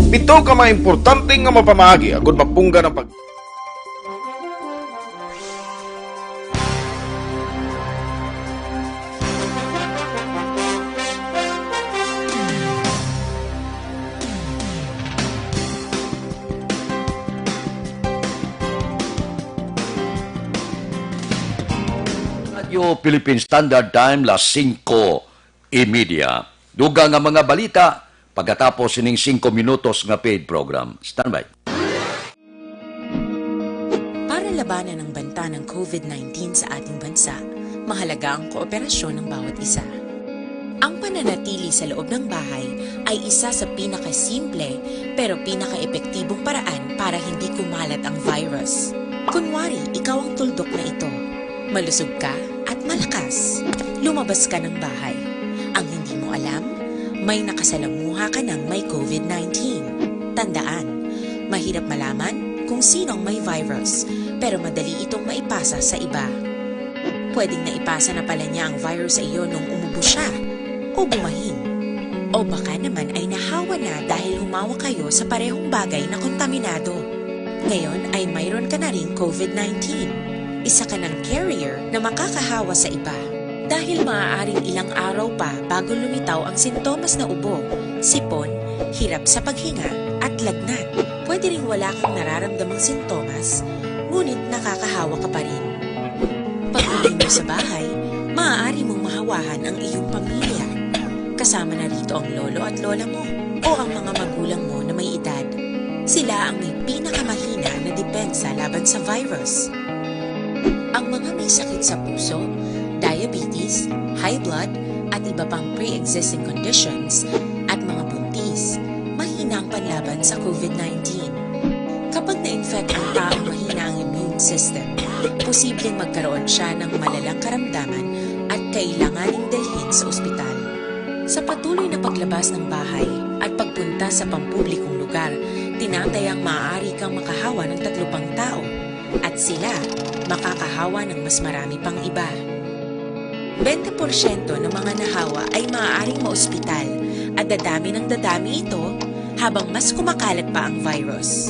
Pito ka mga importante nga mapamaagi agud mapunggan ang pag- Radyo Philippine Standard Time, las singko y media. Dugang nga mga balita pagkatapos sining singko minutos nga paid program. Standby. Para labanan ang banta ng COVID nineteen sa ating bansa, mahalaga ang kooperasyon ng bawat isa. Ang pananatili sa loob ng bahay ay isa sa pinakasimple pero pinakaepektibong paraan para hindi kumalat ang virus. Kunwari, ikaw ang tuldok na ito. Malusog ka at malakas. Lumabas ka ng bahay. Ang hindi mo alam, may nakasalamuha ka ng may COVID nineteen. Tandaan, mahirap malaman kung sino ang may virus, pero madali itong maipasa sa iba. Pwedeng naipasa na pala niya ang virus sa iyo nung umubo siya o bumahin. O baka naman ay nahawa na dahil humawak kayo sa parehong bagay na kontaminado. Ngayon ay mayroon ka na ring COVID nineteen. Isa ka ng carrier na makakahawa sa iba. Dahil maaaring ilang araw pa bago lumitaw ang sintomas na ubo, sipon, hirap sa paghinga, at lagnat. Pwede ring wala kang nararamdamang sintomas, ngunit nakakahawa ka pa rin. Pag-uwi mo sa bahay, maaari mong mahawahan ang iyong pamilya. Kasama na rito ang lolo at lola mo o ang mga magulang mo na may edad. Sila ang may pinakamahina na depensa laban sa virus. Ang mga may sakit sa puso, diabetes, high blood, at iba pang pre-existing conditions, at mga buntis, mahina ang panlaban sa COVID nineteen. Kapag na-infect ang taong mahina ang immune system, posibleng magkaroon siya ng malalang karamdaman at kailanganing dalhin sa ospital. Sa patuloy na paglabas ng bahay at pagpunta sa pampublikong lugar, tinatayang maaari kang makahawa ng tatlo pang tao, at sila makakahawa ng mas marami pang iba. Bente porsyento ng mga nahawa ay maaaring maospital, at dadami ng dadami ito habang mas kumakalat pa ang virus.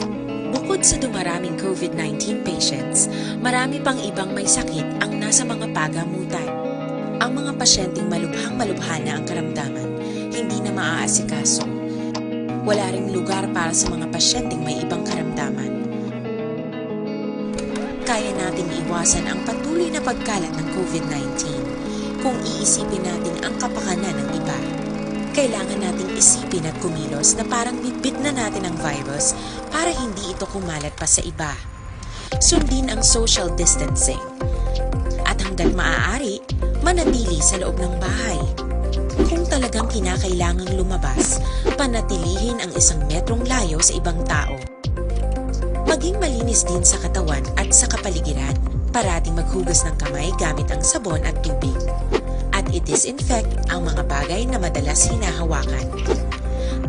Bukod sa dumaraming COVID nineteen patients, marami pang ibang may sakit ang nasa mga pagamutan. Ang mga pasyenteng malubhang-malubha na ang karamdaman, hindi na maaasikaso. Wala ring lugar para sa mga pasyenteng may ibang karamdaman. Kaya nating iwasan ang patuloy na pagkalat ng COVID nineteen kung iisipin natin ang kapakanan ng iba. Kailangan nating isipin at kumilos na parang bitbit na natin ang virus para hindi ito kumalat pa sa iba. Sundin ang social distancing. At hanggat maaari, manatili sa loob ng bahay. Kung talagang kinakailangang lumabas, panatilihin ang isang metrong layo sa ibang tao. Maging malinis din sa katawan at sa kapaligiran. Parating maghugas ng kamay gamit ang sabon at tubig. At i-disinfect ang mga bagay na madalas hinahawakan.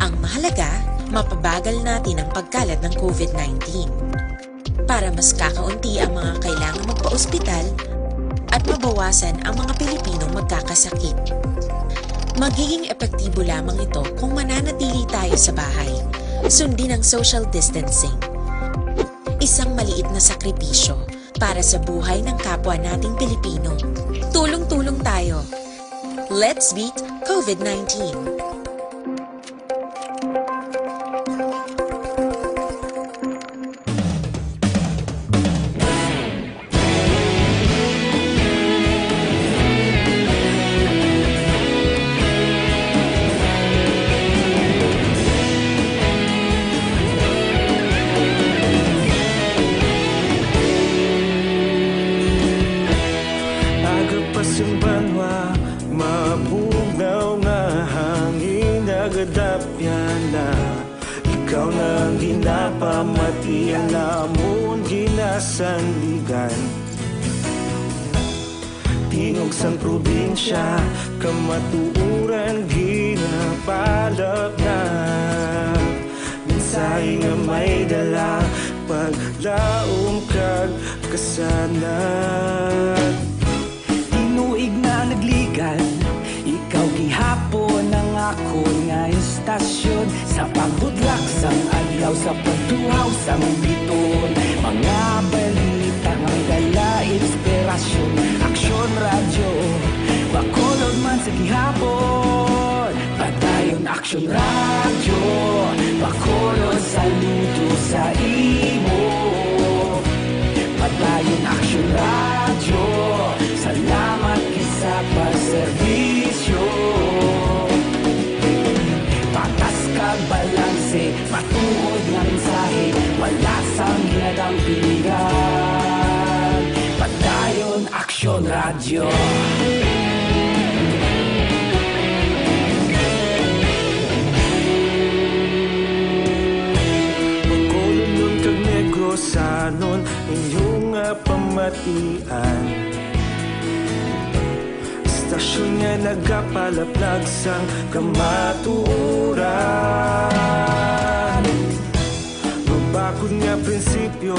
Ang mahalaga, mapabagal natin ang pagkalat ng COVID nineteen. para mas kakaunti ang mga kailangang magpaospital at mabawasan ang mga Pilipinong magkakasakit. Magiging epektibo lamang ito kung mananatili tayo sa bahay, sundin ang social distancing. Isang maliit na sakripisyo para sa buhay ng kapwa nating Pilipino. Tulong-tulong tayo. Let's beat COVID nineteen. Aga pa sing banwa, mabugnaw nga hangin, nagadapyan na. Ikaw na ang ginapamati, ang amon ginasandigan. Tingog sang probinsya, kamatuoran ginapalapnap. Mensahe nga may dala, paglaom kag kasanag. Tinuig na nagligad, ikaw gihapon ang akon nga istasyon. Sa pagbudlak sang adlaw, sa pagtuhaw sang biton, mga balita nga may dala inspirasyon. Aksyon Radyo, Bacolod man sa gihapon. Padayon Aksyon Radyo, Bacolod, saludo sa imo. Padayon Aksyon Radyo, salamat gid sa pagserbisyo. Patas kag balanse, matuod nga mensahe, wala sang ginadampingan. Padayon Aksyon Radyo. Bacolodnon kag Negrosanon, inyo nga pamatian. Istasyon nga nagapalaplag sang kamatuoran. Mabakod nga prinsipyo,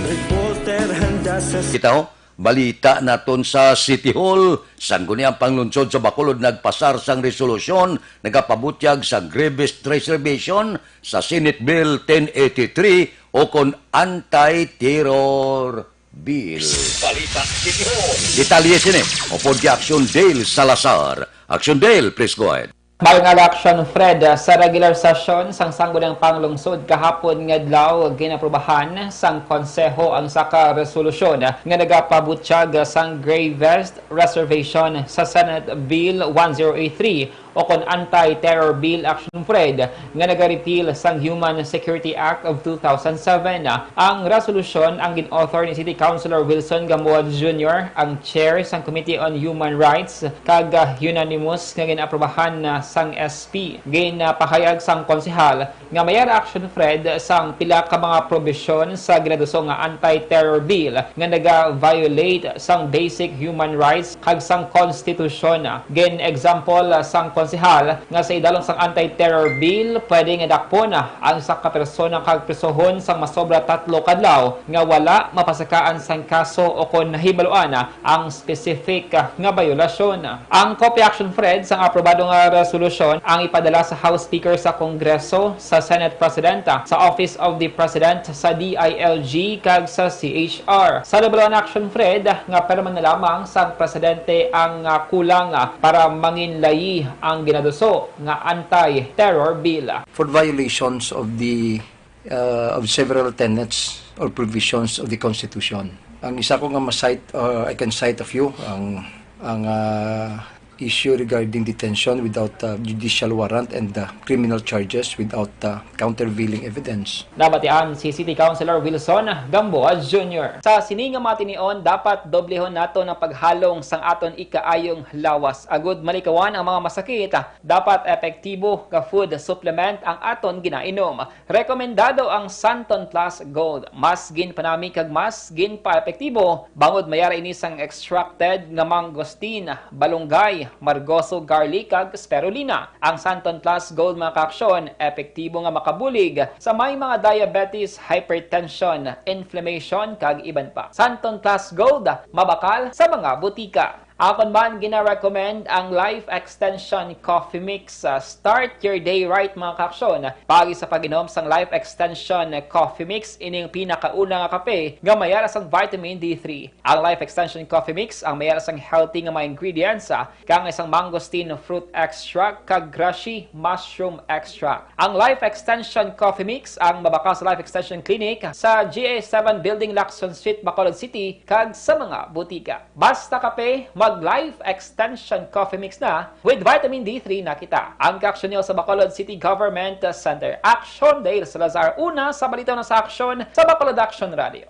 reporter handa sa Kita ho, balita naton sa City Hall. Sangguniang Panglungsod sa Bacolod nagpasar sang resolusyon nagapabutyag sa grievous reservation sa Senate Bill ten eighty-three o kon Anti-Terror Bill. Balita City Hall. Detalye sini upod kay Action Dale Salazar. Action Dale, please go ahead. Maayong aga, Action Fred. Sa regular session sang Sangguniang Panglungsod kahapon nga adlaw, ginaprubahan sang Konseho ang isa ka resolusyon nga nagapabutyag sang grievous reservation sa Senate Bill one zero eight three o kon Anti-Terror Bill, Action Fred, nga nagarepeal sang Human Security Act of two thousand seven. Ang resolusyon ang gin-author ni City Councilor Wilson Gamboa Junior, ang chair sang Committee on Human Rights, kag, ah, unanimous nga gin-aprobahan na sang S P. Ginapahayag sang konsehal nga may ara, Action Fred, sang pila ka mga probisyon sa ginaduso nga anti-terror bill nga naga-violate sang basic human rights kag sang konstitusyon. Gin-example, ah, sang konsehal nga sa idalom sang anti-terror bill, pwede nga dakpon, ah, ang isa ka persona kag prisohon sang masobra tatlo ka adlaw nga wala mapasakaan sang kaso o kon nahibaluan, ah, ang specific, ah, nga bayolasyon. Ang kopya, Action Fred, sang aprobado nga resolusyon ang ipadala sa House Speaker sa Kongreso, sa Senate President, ah, sa Office of the President, sa D I L G, kag sa C H R. Sa nahibaluan, Action Fred, nga pirma na lamang sang Presidente ang, ah, kulang, ah, para manginlayi ang ginaduso nga anti-terror bill. For violations of the, uh, of several tenets or provisions of the Constitution. Ang isa ko nga ma-cite, uh, I can cite a few, ang, ang, uh, issue regarding detention without, uh, judicial warrant and, uh, criminal charges without, uh, countervailing evidence. Nabatian si City Councilor Wilson Gamboa Junior. Sa sini nga mga tinion, dapat doblehon naton ang paghalong sang aton ikaayong lawas. Agud malikawan ang mga masakit, dapat epektibo nga food supplement ang aton ginainom. Rekomendado ang Santon Plus Gold. Mas ginpanami kag mas ginpaepektibo, bangod may ara ini sang extracted nga mangosteen, balunggay, margoso, garlic, kag spirulina. Ang Santon Plus Gold, mga kaaksyon, epektibo nga makabulig sa may mga diabetes, hypertension, inflammation, kag iban pa. Santon Plus Gold, mabakal sa mga butika. Akon man gina-recommend ang Life Extension Coffee Mix. Ah, start your day right, mga kaaksyon. Paagi sa pag-inom sang Life Extension Coffee Mix, ining pinakauna nga kape nga mayara sang vitamin D three. Ang Life Extension Coffee Mix ang mayara sang healthy nga mga ingredients, ah, kang isang mangosteen fruit extract kag grashi mushroom extract. Ang Life Extension Coffee Mix ang mabakal sa Life Extension Clinic sa G A seven Building, Lacson Street, Bacolod City, kag sa mga butika. Basta kape, mag Life Extension Coffee Mix na, with vitamin D three na kita. Ang kaaksyon niyo sa Bacolod City Government Center. Aksyon, Dale Salazar, una sa balita na sa aksyon sa Bacolod Aksyon Radio.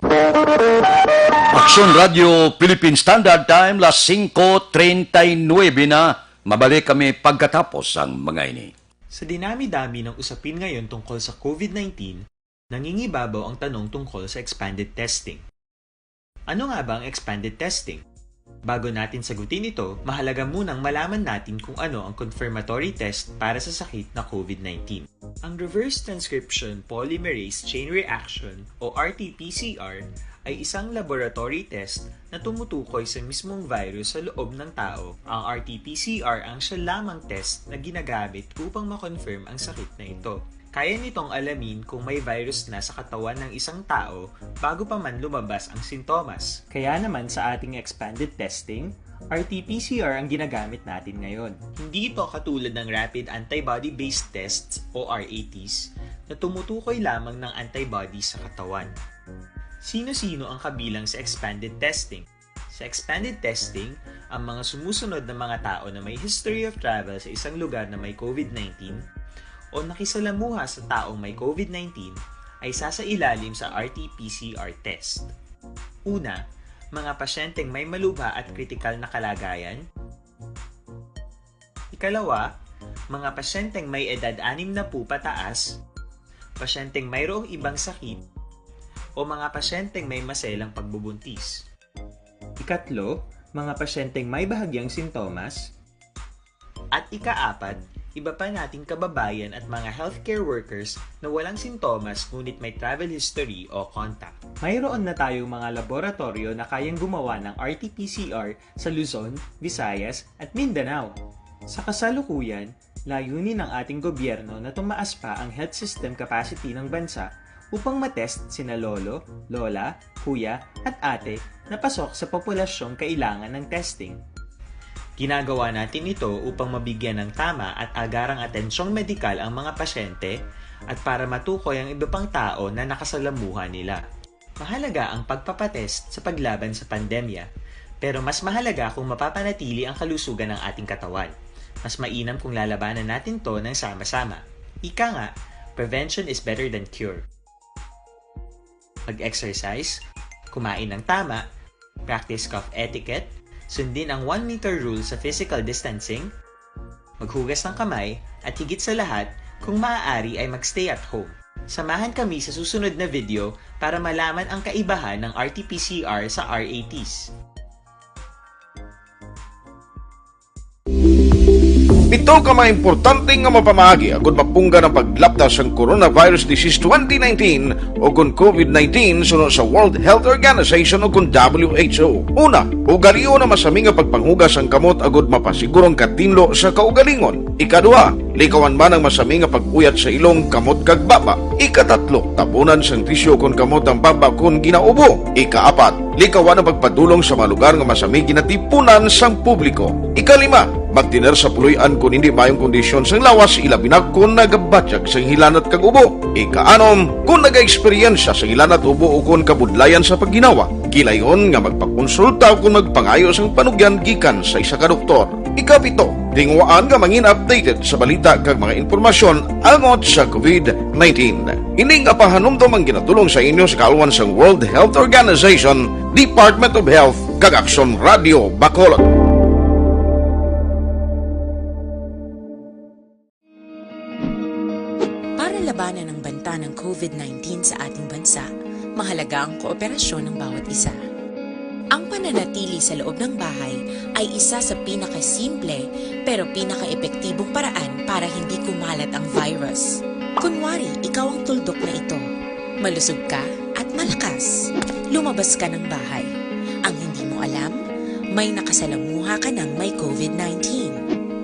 Aksyon Radio Philippine Standard Time, las singko treinta y nueve na. Mabalik kami pagkatapos sang mga ini. Sa dinami-dami ng usapin ngayon tungkol sa COVID nineteen, nangingibabaw ang tanong tungkol sa expanded testing. Ano nga ba ang expanded testing? Bago natin sagutin ito, mahalaga munang malaman natin kung ano ang confirmatory test para sa sakit na COVID nineteen. Ang reverse transcription polymerase chain reaction o R T P C R ay isang laboratory test na tumutukoy sa mismong virus sa loob ng tao. Ang R T P C R ang siya lamang test na ginagamit upang ma-confirm ang sakit na ito. Kaya nitong alamin kung may virus na sa katawan ng isang tao bago pa man lumabas ang sintomas. Kaya naman sa ating expanded testing, R T P C R ang ginagamit natin ngayon. Hindi ito katulad ng rapid antibody-based tests o R A Ts na tumutukoy lamang ng antibodies sa katawan. Sino-sino ang kabilang sa expanded testing? Sa expanded testing, ang mga sumusunod na mga tao na may history of travel sa isang lugar na may COVID nineteen o nakisalamuha sa taong may COVID nineteen ay sasailalim sa R T P C R test. Una, mga pasyenteng may malubha at kritikal na kalagayan. Ikalawa, mga pasyenteng may edad anim na po pataas, pasyenteng mayroong ibang sakit, o mga pasyenteng may maselang pagbubuntis. Ikatlo, mga pasyenteng may bahagyang sintomas. At ikaapat, iba pa nating kababayan at mga healthcare workers na walang sintomas ngunit may travel history o contact. Mayroon na tayong mga laboratorio na kayang gumawa ng R T P C R sa Luzon, Visayas, at Mindanao. Sa kasalukuyan, layunin ng ating gobyerno na tumaas pa ang health system capacity ng bansa upang matest sina lolo, lola, kuya, at ate na pasok sa populasyong kailangan ng testing. Ginagawa natin ito upang mabigyan ng tama at agarang atensyong medikal ang mga pasyente at para matukoy ang iba pang tao na nakasalamuha nila. Mahalaga ang pagpapatest sa paglaban sa pandemya, pero mas mahalaga kung mapapanatili ang kalusugan ng ating katawan. Mas mainam kung lalabanan natin 'to ng sama-sama. Ika nga, prevention is better than cure. Mag-exercise, kumain ng tama, practice cough etiquette, sundin ang one meter rule sa physical distancing, maghugas ng kamay, at higit sa lahat, kung maaari ay mag-stay at home. Samahan kami sa susunod na video para malaman ang kaibahan ng R T P C R sa R A Ts. Pito ka mga importante nga mapamaagi agud mapunggan ang paglapta sang coronavirus disease twenty nineteen o kon COVID nineteen suno sa World Health Organization o kon W H O. Una, ugalion ang masami nga pagpanghugas sang kamot agud mapasiguro ang katinlo sa kaugalingon. Ikaduha, likawan man ang masami nga pag-uyat sa ilong, kamot, kag baba. Ikatatlo, tabunan sang tisyu kon kamot ang baba kon ginaubo. Ikaapat, likawan ang pagpadulong sa mga lugar nga masami ginatipunan sang publiko. Ikalima, magtener sa puloy-an kon hindi maayong kondisyon sang lawas, ilabi na kon nagabatyag sang hilanat kag ubo. Ikaanom, kon nagaeksperyensya sang hilanat, ubo, o kon kabudlayan sa pagginawa, gilayon nga magpakonsulta o kon magpangayo sang panugyan gikan sa isa ka doktor. Ikapito, tinguhaan nga mangin updated sa balita kag mga impormasyon angot sa COVID nineteen. Ini nga pahanumdom ang ginatulong sa inyo sa kaalwan sang World Health Organization, Department of Health, kag Aksyon Radio Bacolod. Para labanan ang banta ng COVID nineteen sa ating bansa, mahalaga ang kooperasyon ng bawat isa. Ang pananatili sa loob ng bahay ay isa sa pinakasimple pero pinakaepektibong paraan para hindi kumalat ang virus. Kunwari, ikaw ang tuldok na ito. Malusog ka at malakas. Lumabas ka ng bahay. Ang hindi mo alam, may nakasalamuha ka ng may covid nineteen.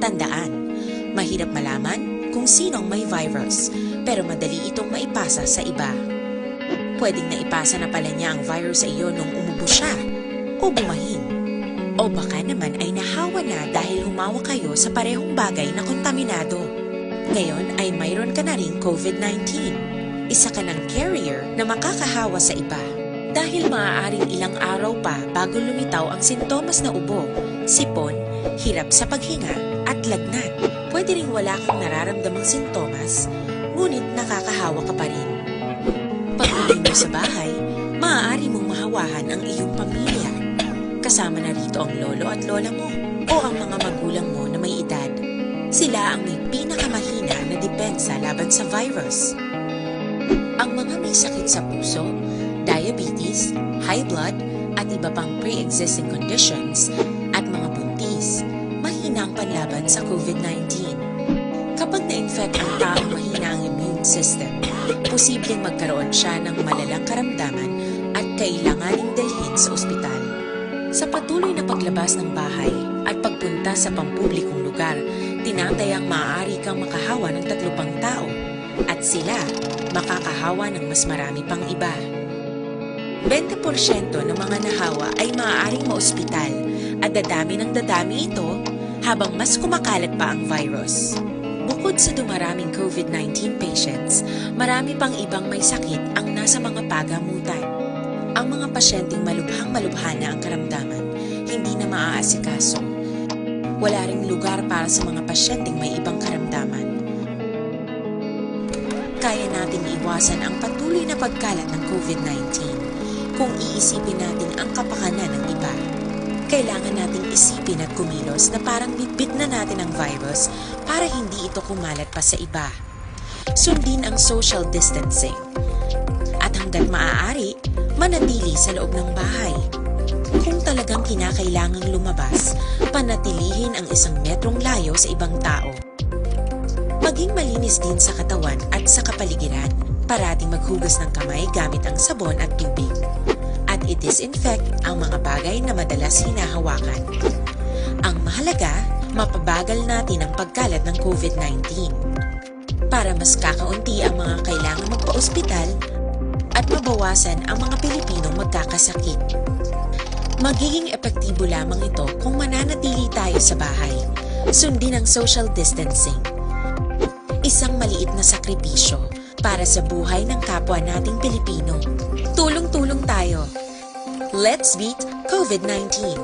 Tandaan, mahirap malaman kung sino ang may virus, pero madali itong maipasa sa iba. Pwedeng naipasa na pala niya ang virus sa iyo nung umubo siya o bumahin. O baka naman ay nahawa na dahil humawak kayo sa parehong bagay na kontaminado. Ngayon ay mayroon ka na ring covid nineteen. Isa ka ng carrier na makakahawa sa iba. Dahil maaaring ilang araw pa bago lumitaw ang sintomas na ubo, sipon, hirap sa paghinga, at lagnat. Pwede ring wala kang nararamdamang sintomas, ngunit nakakahawa ka pa rin. Pag-uwi mo sa bahay, maaari mong mahawahan ang iyong pamilya. Kasama na rito ang lolo at lola mo o ang mga magulang mo na may edad. Sila ang may pinakamahina na depensa laban sa virus. Ang mga may sakit sa puso, diabetes, high blood, at iba pang pre-existing conditions, at mga buntis, mahina ang panlaban sa covid nineteen. Kapag na-infect ang taong mahina ang immune system, posibleng magkaroon siya ng malalang karamdaman at kailanganing dalhin sa ospital. Sa patuloy na paglabas ng bahay at pagpunta sa pampublikong lugar, tinatayang maaari kang makahawa ng tatlo pang tao at sila makakahawa ng mas marami pang iba. Twenty porsyento ng mga nahawa ay maaaring maospital at dadami ng dadami ito habang mas kumakalat pa ang virus. Bukod sa dumaraming covid nineteen patients, marami pang ibang may sakit ang nasa mga pagamutan. Ang mga pasyenteng malubhang-malubha na ang karamdaman, hindi na maaasikaso. Wala ring lugar para sa mga pasyenteng may ibang karamdaman. Kaya nating iwasan ang patuloy na pagkalat ng covid nineteen kung iisipin natin ang kapakanan ng iba. Kailangan nating isipin at kumilos na parang bitbit na natin ang virus para hindi ito kumalat pa sa iba. Sundin ang social distancing. At hanggat maaari, manatili sa loob ng bahay. Kung talagang kinakailangang lumabas, panatilihin ang isang metrong layo sa ibang tao. Maging malinis din sa katawan at sa kapaligiran. Parating maghugas ng kamay gamit ang sabon at tubig. At i-disinfect ang mga bagay na madalas hinahawakan. Ang mahalaga, mapabagal natin ang pagkalat ng covid nineteen. Para mas kakaunti ang mga kailangan magpa-ospital at mabawasan ang mga Pilipinong magkakasakit. Magiging epektibo lamang ito kung mananatili tayo sa bahay. Sundin ang social distancing. Isang maliit na sakripisyo para sa buhay ng kapwa nating Pilipino. Tulong-tulong tayo. Let's beat covid nineteen.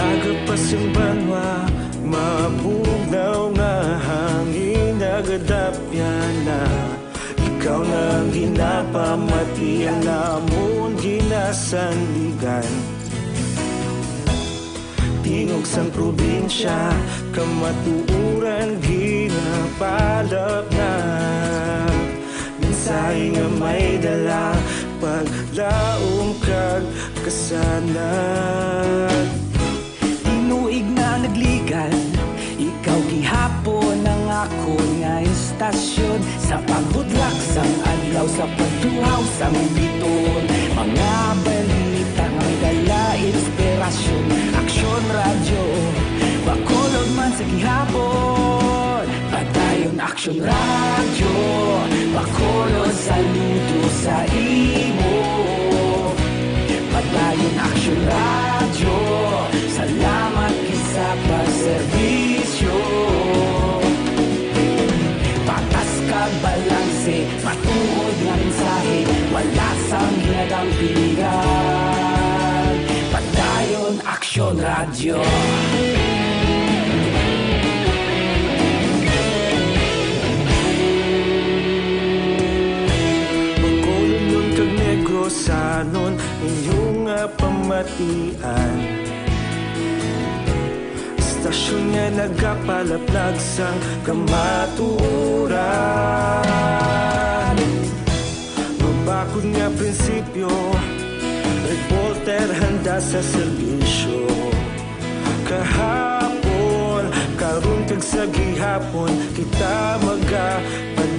Aga pa sing banwa, mabugnaw nga hangin nagadapyan na. Ikaw na ang ginapamati, ang amon ginasandigan. Tingog sang probinsya, kamatuoran ginapalap na. Mensahe nga may dala, paglaom kag kasanag. Tinuig na nagligan, ikaw gihapon ang akon nga istasyon. Sa pagbudlak sang adlaw, sa pagtuhaw sang biton, mga balita nga may dala inspirasyon. Aksyon Radyo, Bacolod man sa gihapon. Padayon Aksyon Radyo, Bacolod, saludo sa imo. Padayon Aksyon Radyo, salamat gid sa pagserbisyo. Patas kag balanse, matuod nga mensahe, wala sang ginadampigan. Padayon Aksyon Radyo. Tian. Istasyon nga nagapalaplag sang kamatuoran. Mabakod nga prinsipyo, reporter handa sa serbisyo. Kahapon, karon kag sa gihapon, kita magapadayon.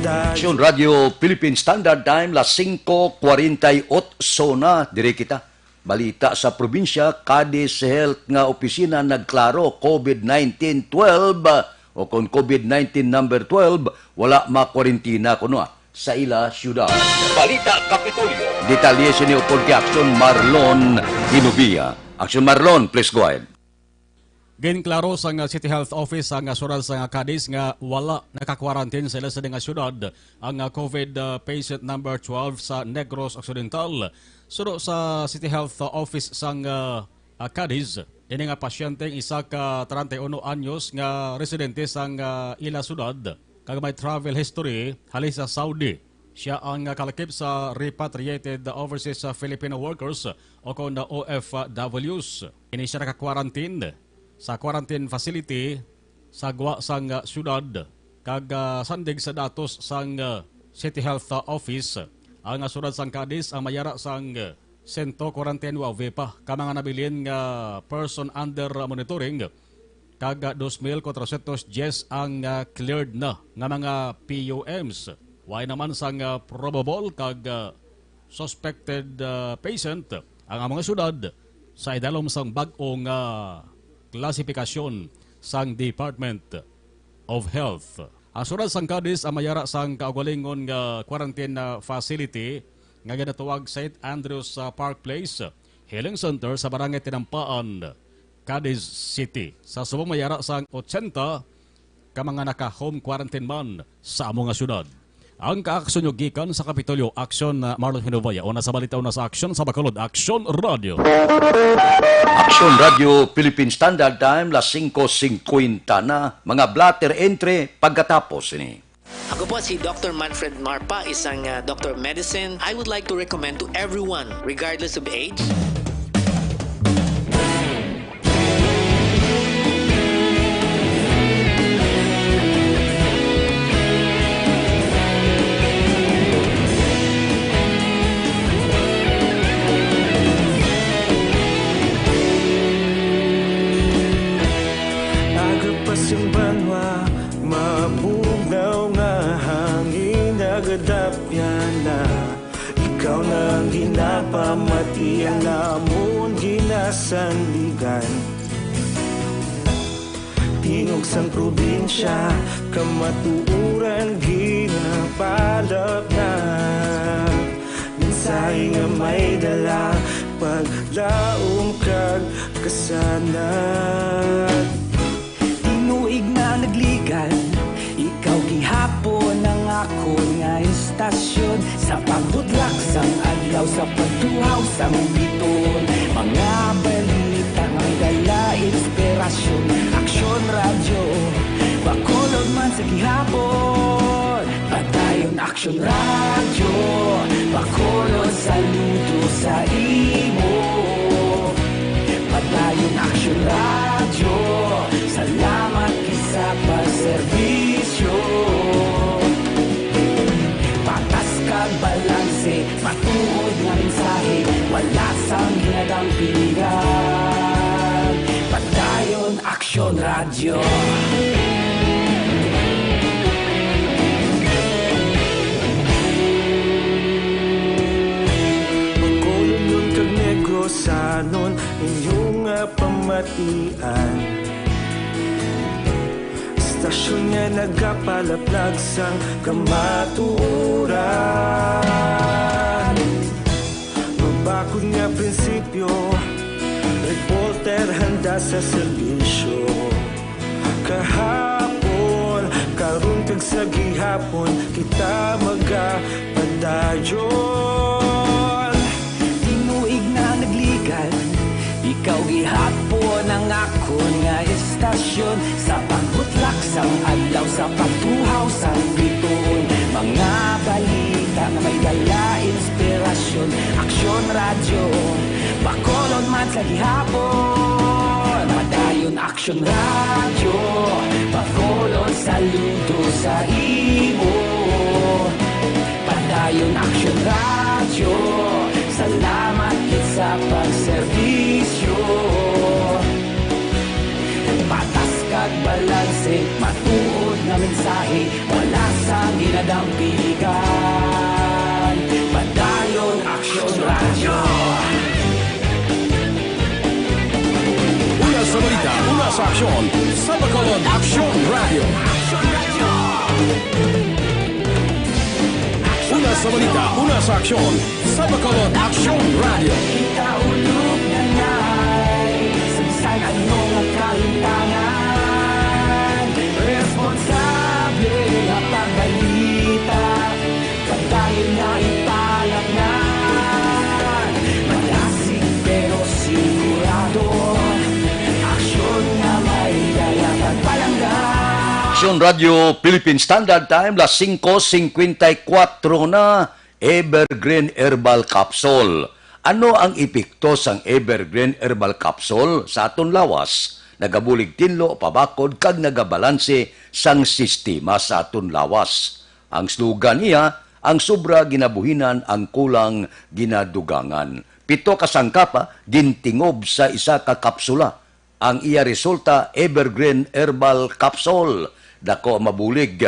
Aksyon Radyo Philippine Standard Time, las singko kwarenta y otso na, diri kita. Balita sa probinsya, Cadiz Health nga opisina nagklaro, covid nineteen twelve, o kon covid nineteen number twelve, wala makwarentina kuno sa ila siyudad. Balita Kapitolyo. Detalye sini upod kay Aksyon Marlon Hinubia. Aksyon Marlon, please go ahead. Ginklaro sang City Health Office sang siyudad sang Cadiz nga wala naka-quarantine sa ila sini nga siyudad ang, ah, covid, ah, patient number twelve sa Negros Occidental. Suno sa City Health, ah, Office sang, ah, ah, Cadiz, ini nga pasyente ang isa ka treinta y uno anyos nga residente sang, ah, ila siyudad kag may travel history halin sa Saudi. Siya ang, ah, kalakip sa repatriated overseas, ah, Filipino workers o kon O F Ws. Ini siya naka-quarantine sa quarantine facility sa gwa sang, ah, siyudad, kag, ah, sandig sa datos sang, ah, City Health, ah, Office, ang, ah, siyudad sang Cadiz ang may ara sang, ah, sento kwarenta y nuebe pa ka mga nabilin nga person under, ah, monitoring, kag, ah, dos mil kwatrosyentos dyes ang, ah, cleared na nga mga P U Ms. Way naman sang, ah, probable kag, ah, suspected, ah, patient ang among siyudad sa idalom sang bag-o nga klasifikasyon sang Department of Health. Ang siyudad sang Cadiz ang may ara sang kaugalingon nga quarantine, ah, facility nga ginatawag Saint Andrew's, ah, Park Place Healing Center sa Barangay Tinampaan, Cadiz City. Sa subong may ara sang ochenta ka mga naka-home quarantine man sa amo nga syudad. Ang kaaksyon nyo gikan sa Kapitolyo, Aksyon, uh, Marlon Hinubaya. Una sa balita, una sa aksyon sa Bacolod, Aksyon Radio. Aksyon Radio, Philippine Standard Time, las singko singkwenta na. Mga blotter entry pagkatapos ini. Ako po si Doctor Manfred Marpa, isang, ah, Doctor of Medicine. I would like to recommend to everyone, regardless of age. Aga pa sing banwa, mabugnaw nga hangin nagadapyan na. Ikaw na ang ginapamati, ang amon ginasandigan. Tingog sang probinsya, kamatuoran ginapalap na. Mensahe nga may dala, paglaom kag kasanag. Tinuig na nagligad, ikaw gihapon ang akon nga istasyon. Sa pagbutlak sang adlaw, sa pagtuhaw sang biton, mga balita nga may dala inspirasyon. Aksyon Radyo, Bacolod man sa gihapon. Padayon Aksyon Radyo, Bacolod, saludo sa imo. Padayon Aksyon Radyo, salamat kay sa pagserbisyo. Patas kag balanse, matuod nga mensahe, wala sang ginadampingan. Padayon Aksyon Radyo. Bacolodnon kag Negrosanon, inyo nga pamatian. Istasyon nga nagapalaplag sang kamatuoran. Mabakod nga prinsipyo, reporter handa sa serbisyo. Kahapon, karon kag sa gihapon, kita magapadayon. Tinuig na nagligad, ikaw gihapon ang akon nga istasyon. Sa pagbutlak sang adlaw, sa pagtuhaw sang bituon, mga balita nga may dala inspirasyon. Aksyon Radyo, Bacolod man Sa gihapon, Padayon Aksyon Radyo, Bacolod, saludo sa imo. Padayon Aksyon Radyo, salamat gid sa pagserbisyo. Patas kag balanse, matuod nga mensahe, wala sang ginadampigan. Padayon Aksyon Radyo. Una sa balita, una sa aksyon, sa Bacolod Aksyon Radyo. Una sa balita, una sa aksyon, sa Bacolod Aksyon Radyo. Ikaulog na ngay, sa bisan ano nga kahintangan, responsable nga pagbalita, padayon nga ipalaknan. Malasig pero sigurado, aksyon nga may dala kag palangga. Aksyon Radyo Philippine Standard Time, las singko singkwenta y kuwatro na. Evergreen Herbal Capsule. Ano ang epekto sang Evergreen Herbal Capsule sa aton lawas? Nagabulig tinlo, pabakod, kag nagabalanse sang sistema sa aton lawas. Ang slogan niya, "Ang sobra ginabuhinan, ang kulang ginadugangan." Pito ka sangkapa gintingob sa isa ka kapsula. Ang iya resulta, Evergreen Herbal Capsule. Dako ang mabulig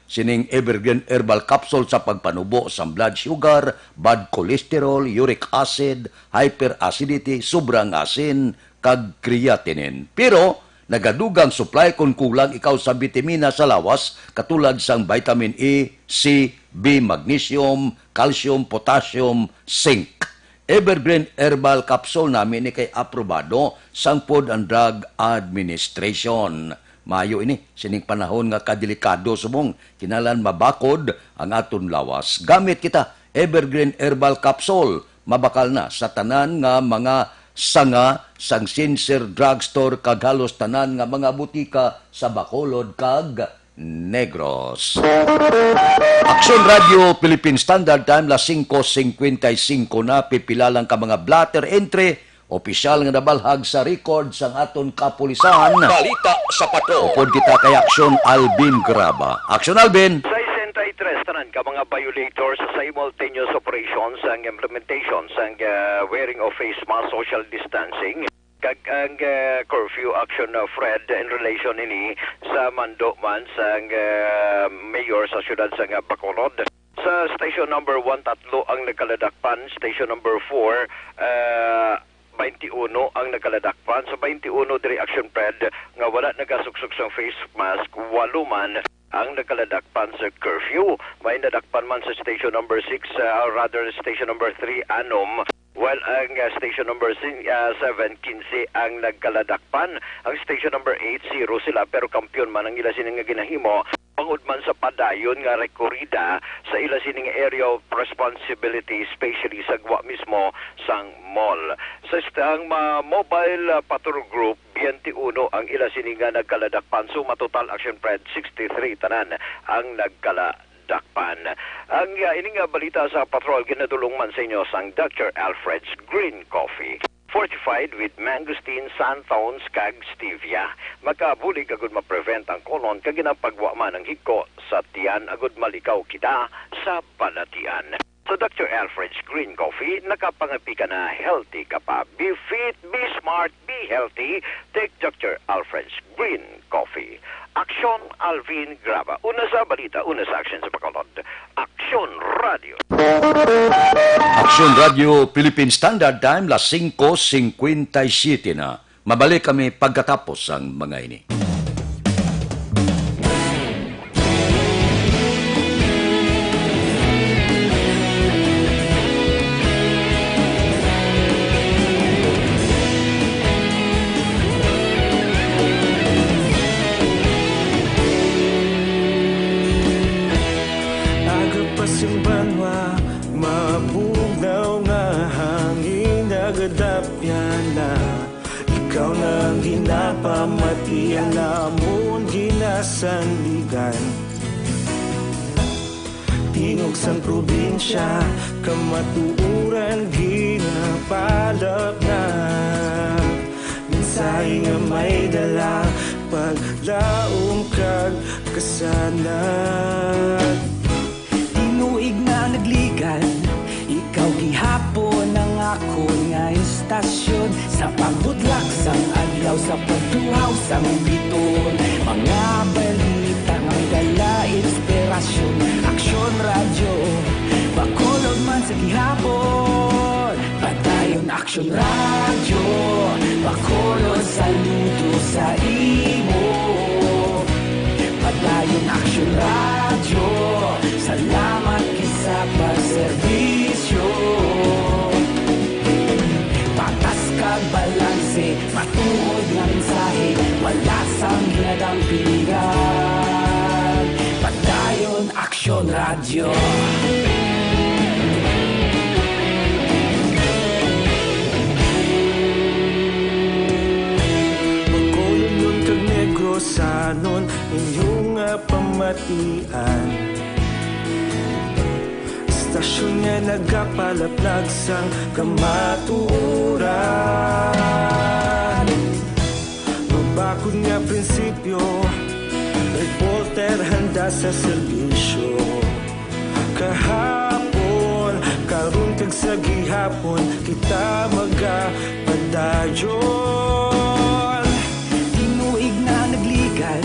sining Evergreen Herbal Capsule sa pagpanubo sang blood sugar, bad cholesterol, uric acid, hyperacidity, sobrang asin, kag creatinine. Pero nagadugang supply kon kulang ikaw sa bitamina sa lawas, katulad sang vitamin E, C, B, magnesium, calcium, potassium, zinc. Evergreen Herbal Capsule nami ni kay aprobado sang Food and Drug Administration. Maayo ini sining panahon nga kadelikado subong kinahanglan mabakod ang aton lawas. Gamit kita, Evergreen Herbal Capsule, mabakal na sa tanan nga mga sanga sang Sincere Drugstore kag halos tanan nga mga butika sa Bacolod kag Negros. Aksyon Radyo Philippine Standard Time, las singko singkwenta y singko na, pipila lang ka mga blotter entry, opisyal nga nabalhag sa record sang aton kapulisan. Balita sa Patrol. Upod kita kay Aksyon Alvin Graba. Aksyon Alvin! Sesenta y tres tanan ka mga violators sa simultaneous operations ang implementation sang, ah, wearing of face mask, social distancing, kag ang, ah, curfew action, ah, Fred, in relation ini sa mando man sang, ah, mayor sa siyudad sang, ah, Bacolod. Sa station number one, tatlo ang nagkaladakpan. Station number four, ah, twenty-one ang nagkaladakpan. Sa twenty-one diri, action Fred, nga wala nagasuksok sang face mask, walo man ang nagkaladakpan sa curfew. May nadakpan man sa station number six, ah, or rather, station number three, anom. While ang, ah, station number six, ah, seven, quince ang nagkaladakpan. Ang station number eight, zero sila, pero kampiyon man ang ila sini nga ginahimo, bangod man sa padayon nga rekorida sa ila sini nga area of responsibility, especially sa gwa mismo sang mall. Sa istang ma-, mobile, ah, patrol group, twenty-one ang ila sini nga nagkaladakpan. So, matotal, action Fred, sixty-three tanan ang nagkaladakpan. Ang, ah, ini nga balita sa patrol ginadul-ong man sa inyo sang Doctor Alfred's Green Coffee, fortified with mangosteen, xanthones, kag stevia. Makabulig agud ma-prevent ang colon kag ginapagwa man ang higko sa tiyan agud malikaw kita sa balatian. So, Doctor Alfred's Green Coffee, nakapangapi ka na, healthy ka pa. Be fit, be smart, be healthy. Take Doctor Alfred's Green Coffee. Aksyon Alvin Graba. Una sa balita, una sa aksyon sa Bacolod. Aksyon Radio. Aksyon Radio Philippine Standard Time, las singko singkwenta y siyete na. Mabalik kami pagkatapos sang mga ini. Aga pa sing banwa, mabugnaw nga hangin nagadapyan na. Ikaw na ang ginapamati, ang amon ginasandigan. Tingog sang probinsya, kamatuoran ginapalapnan. Tayo nga may dala, paglaom kag kasanag. Tinuig na nagligan, ikaw gihapon ang akon nga istasyon. Sa pagbutlak sang adlaw, sa pagtuhaw sang bituon, mga balita nga may dala inspirasyon. Aksyon Radyo, Bacolod man sa gihapon. Padayon Aksyon Radyo, Bacolod, saludo sa imo. Padayon Aksyon Radyo, salamat gid sa pagserbisyo. Patas kag balanse, matuod nga mensahe, wala sang ginadampigan. Padayon Aksyon Radyo. Bacolodnon kag Negrosanon, inyo nga pamatian. Istasyon nga nagapalaplag sang kamatuoran. Mabakod nga prinsipyo, reporter handa sa serbisyo. Kahapon, karon kag sa gihapon, kita magapadayon. Tinuig na nagligan,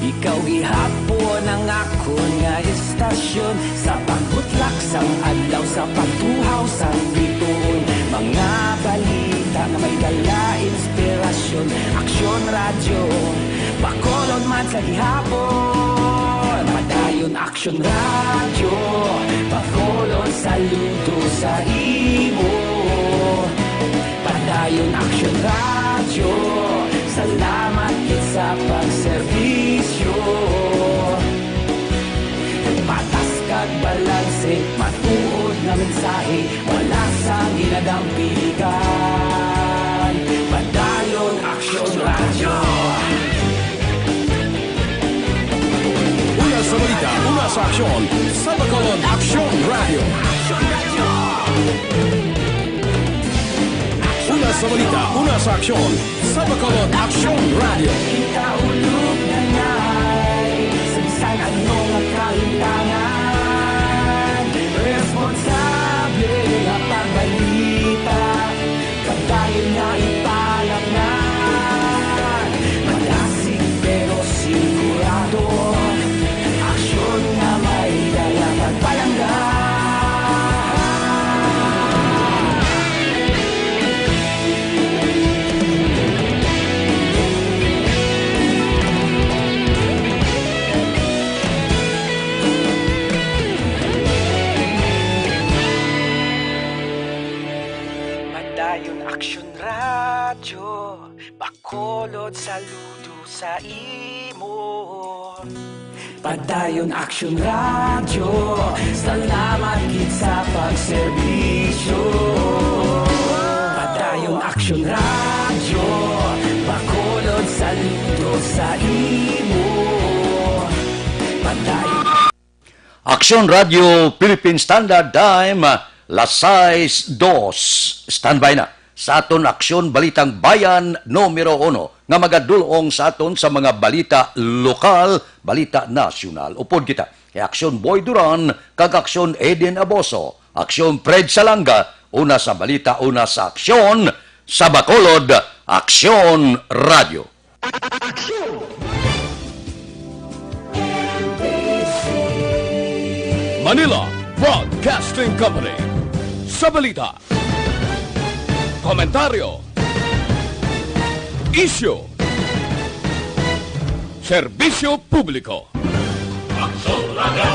ikaw gihapon ang akon nga istasyon. Sa pagbutlak sang adlaw, sa pagtuhaw sang bituon, mga balita nga may dala inspirasyon. Aksyon Radyo, Bacolod man sa gihapon. Padayon Aksyon Radyo, Bacolod, saludo sa imo. Padayon Aksyon Radyo, salamat gid sa pagserbisyo. Patas kag balanse, matuod nga mensahe, wala sang ginadampigan. Padayon Aksyon Radyo. Una sa balita, una sa aksyon, sa Bacolod Aksyon Radyo. Una sa balita, una sa aksyon, sa Bacolod Aksyon Radyo. Kita ulog na ngay, sa bisan ano nga kalimtangan, responsable nga pagbalita, kag dayon nga ipalapnan. Malasig pero sigurado, aksyon nga may dala pagpalangga. Padayon Aksyon Radyo, Bacolod, saludo sa imo. Padayon Aksyon Radyo, salamat gid sa pagserbisyo. Padayon Aksyon Radyo, Bacolod, saludo sa imo. Padayon Aksyon Radyo Philippine Standard Time, las sais dos. Standby na sa aton Aksyon Balitang Bayan numero uno nga magadul-ong sa aton sa mga balita lokal, balita nasyonal. Upod kita kay Aksyon Boy Duran kag Aksyon Eden Aboso, Aksyon Fred Salanga, una sa balita, una sa aksyon, sa Bacolod, Aksyon Radyo. Manila Broadcasting Company. Sa balita, komentaryo, isyu, serbisyo publiko. Aksyon Radyo.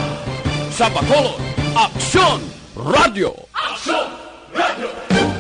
Sa Bacolod, Aksyon Radyo.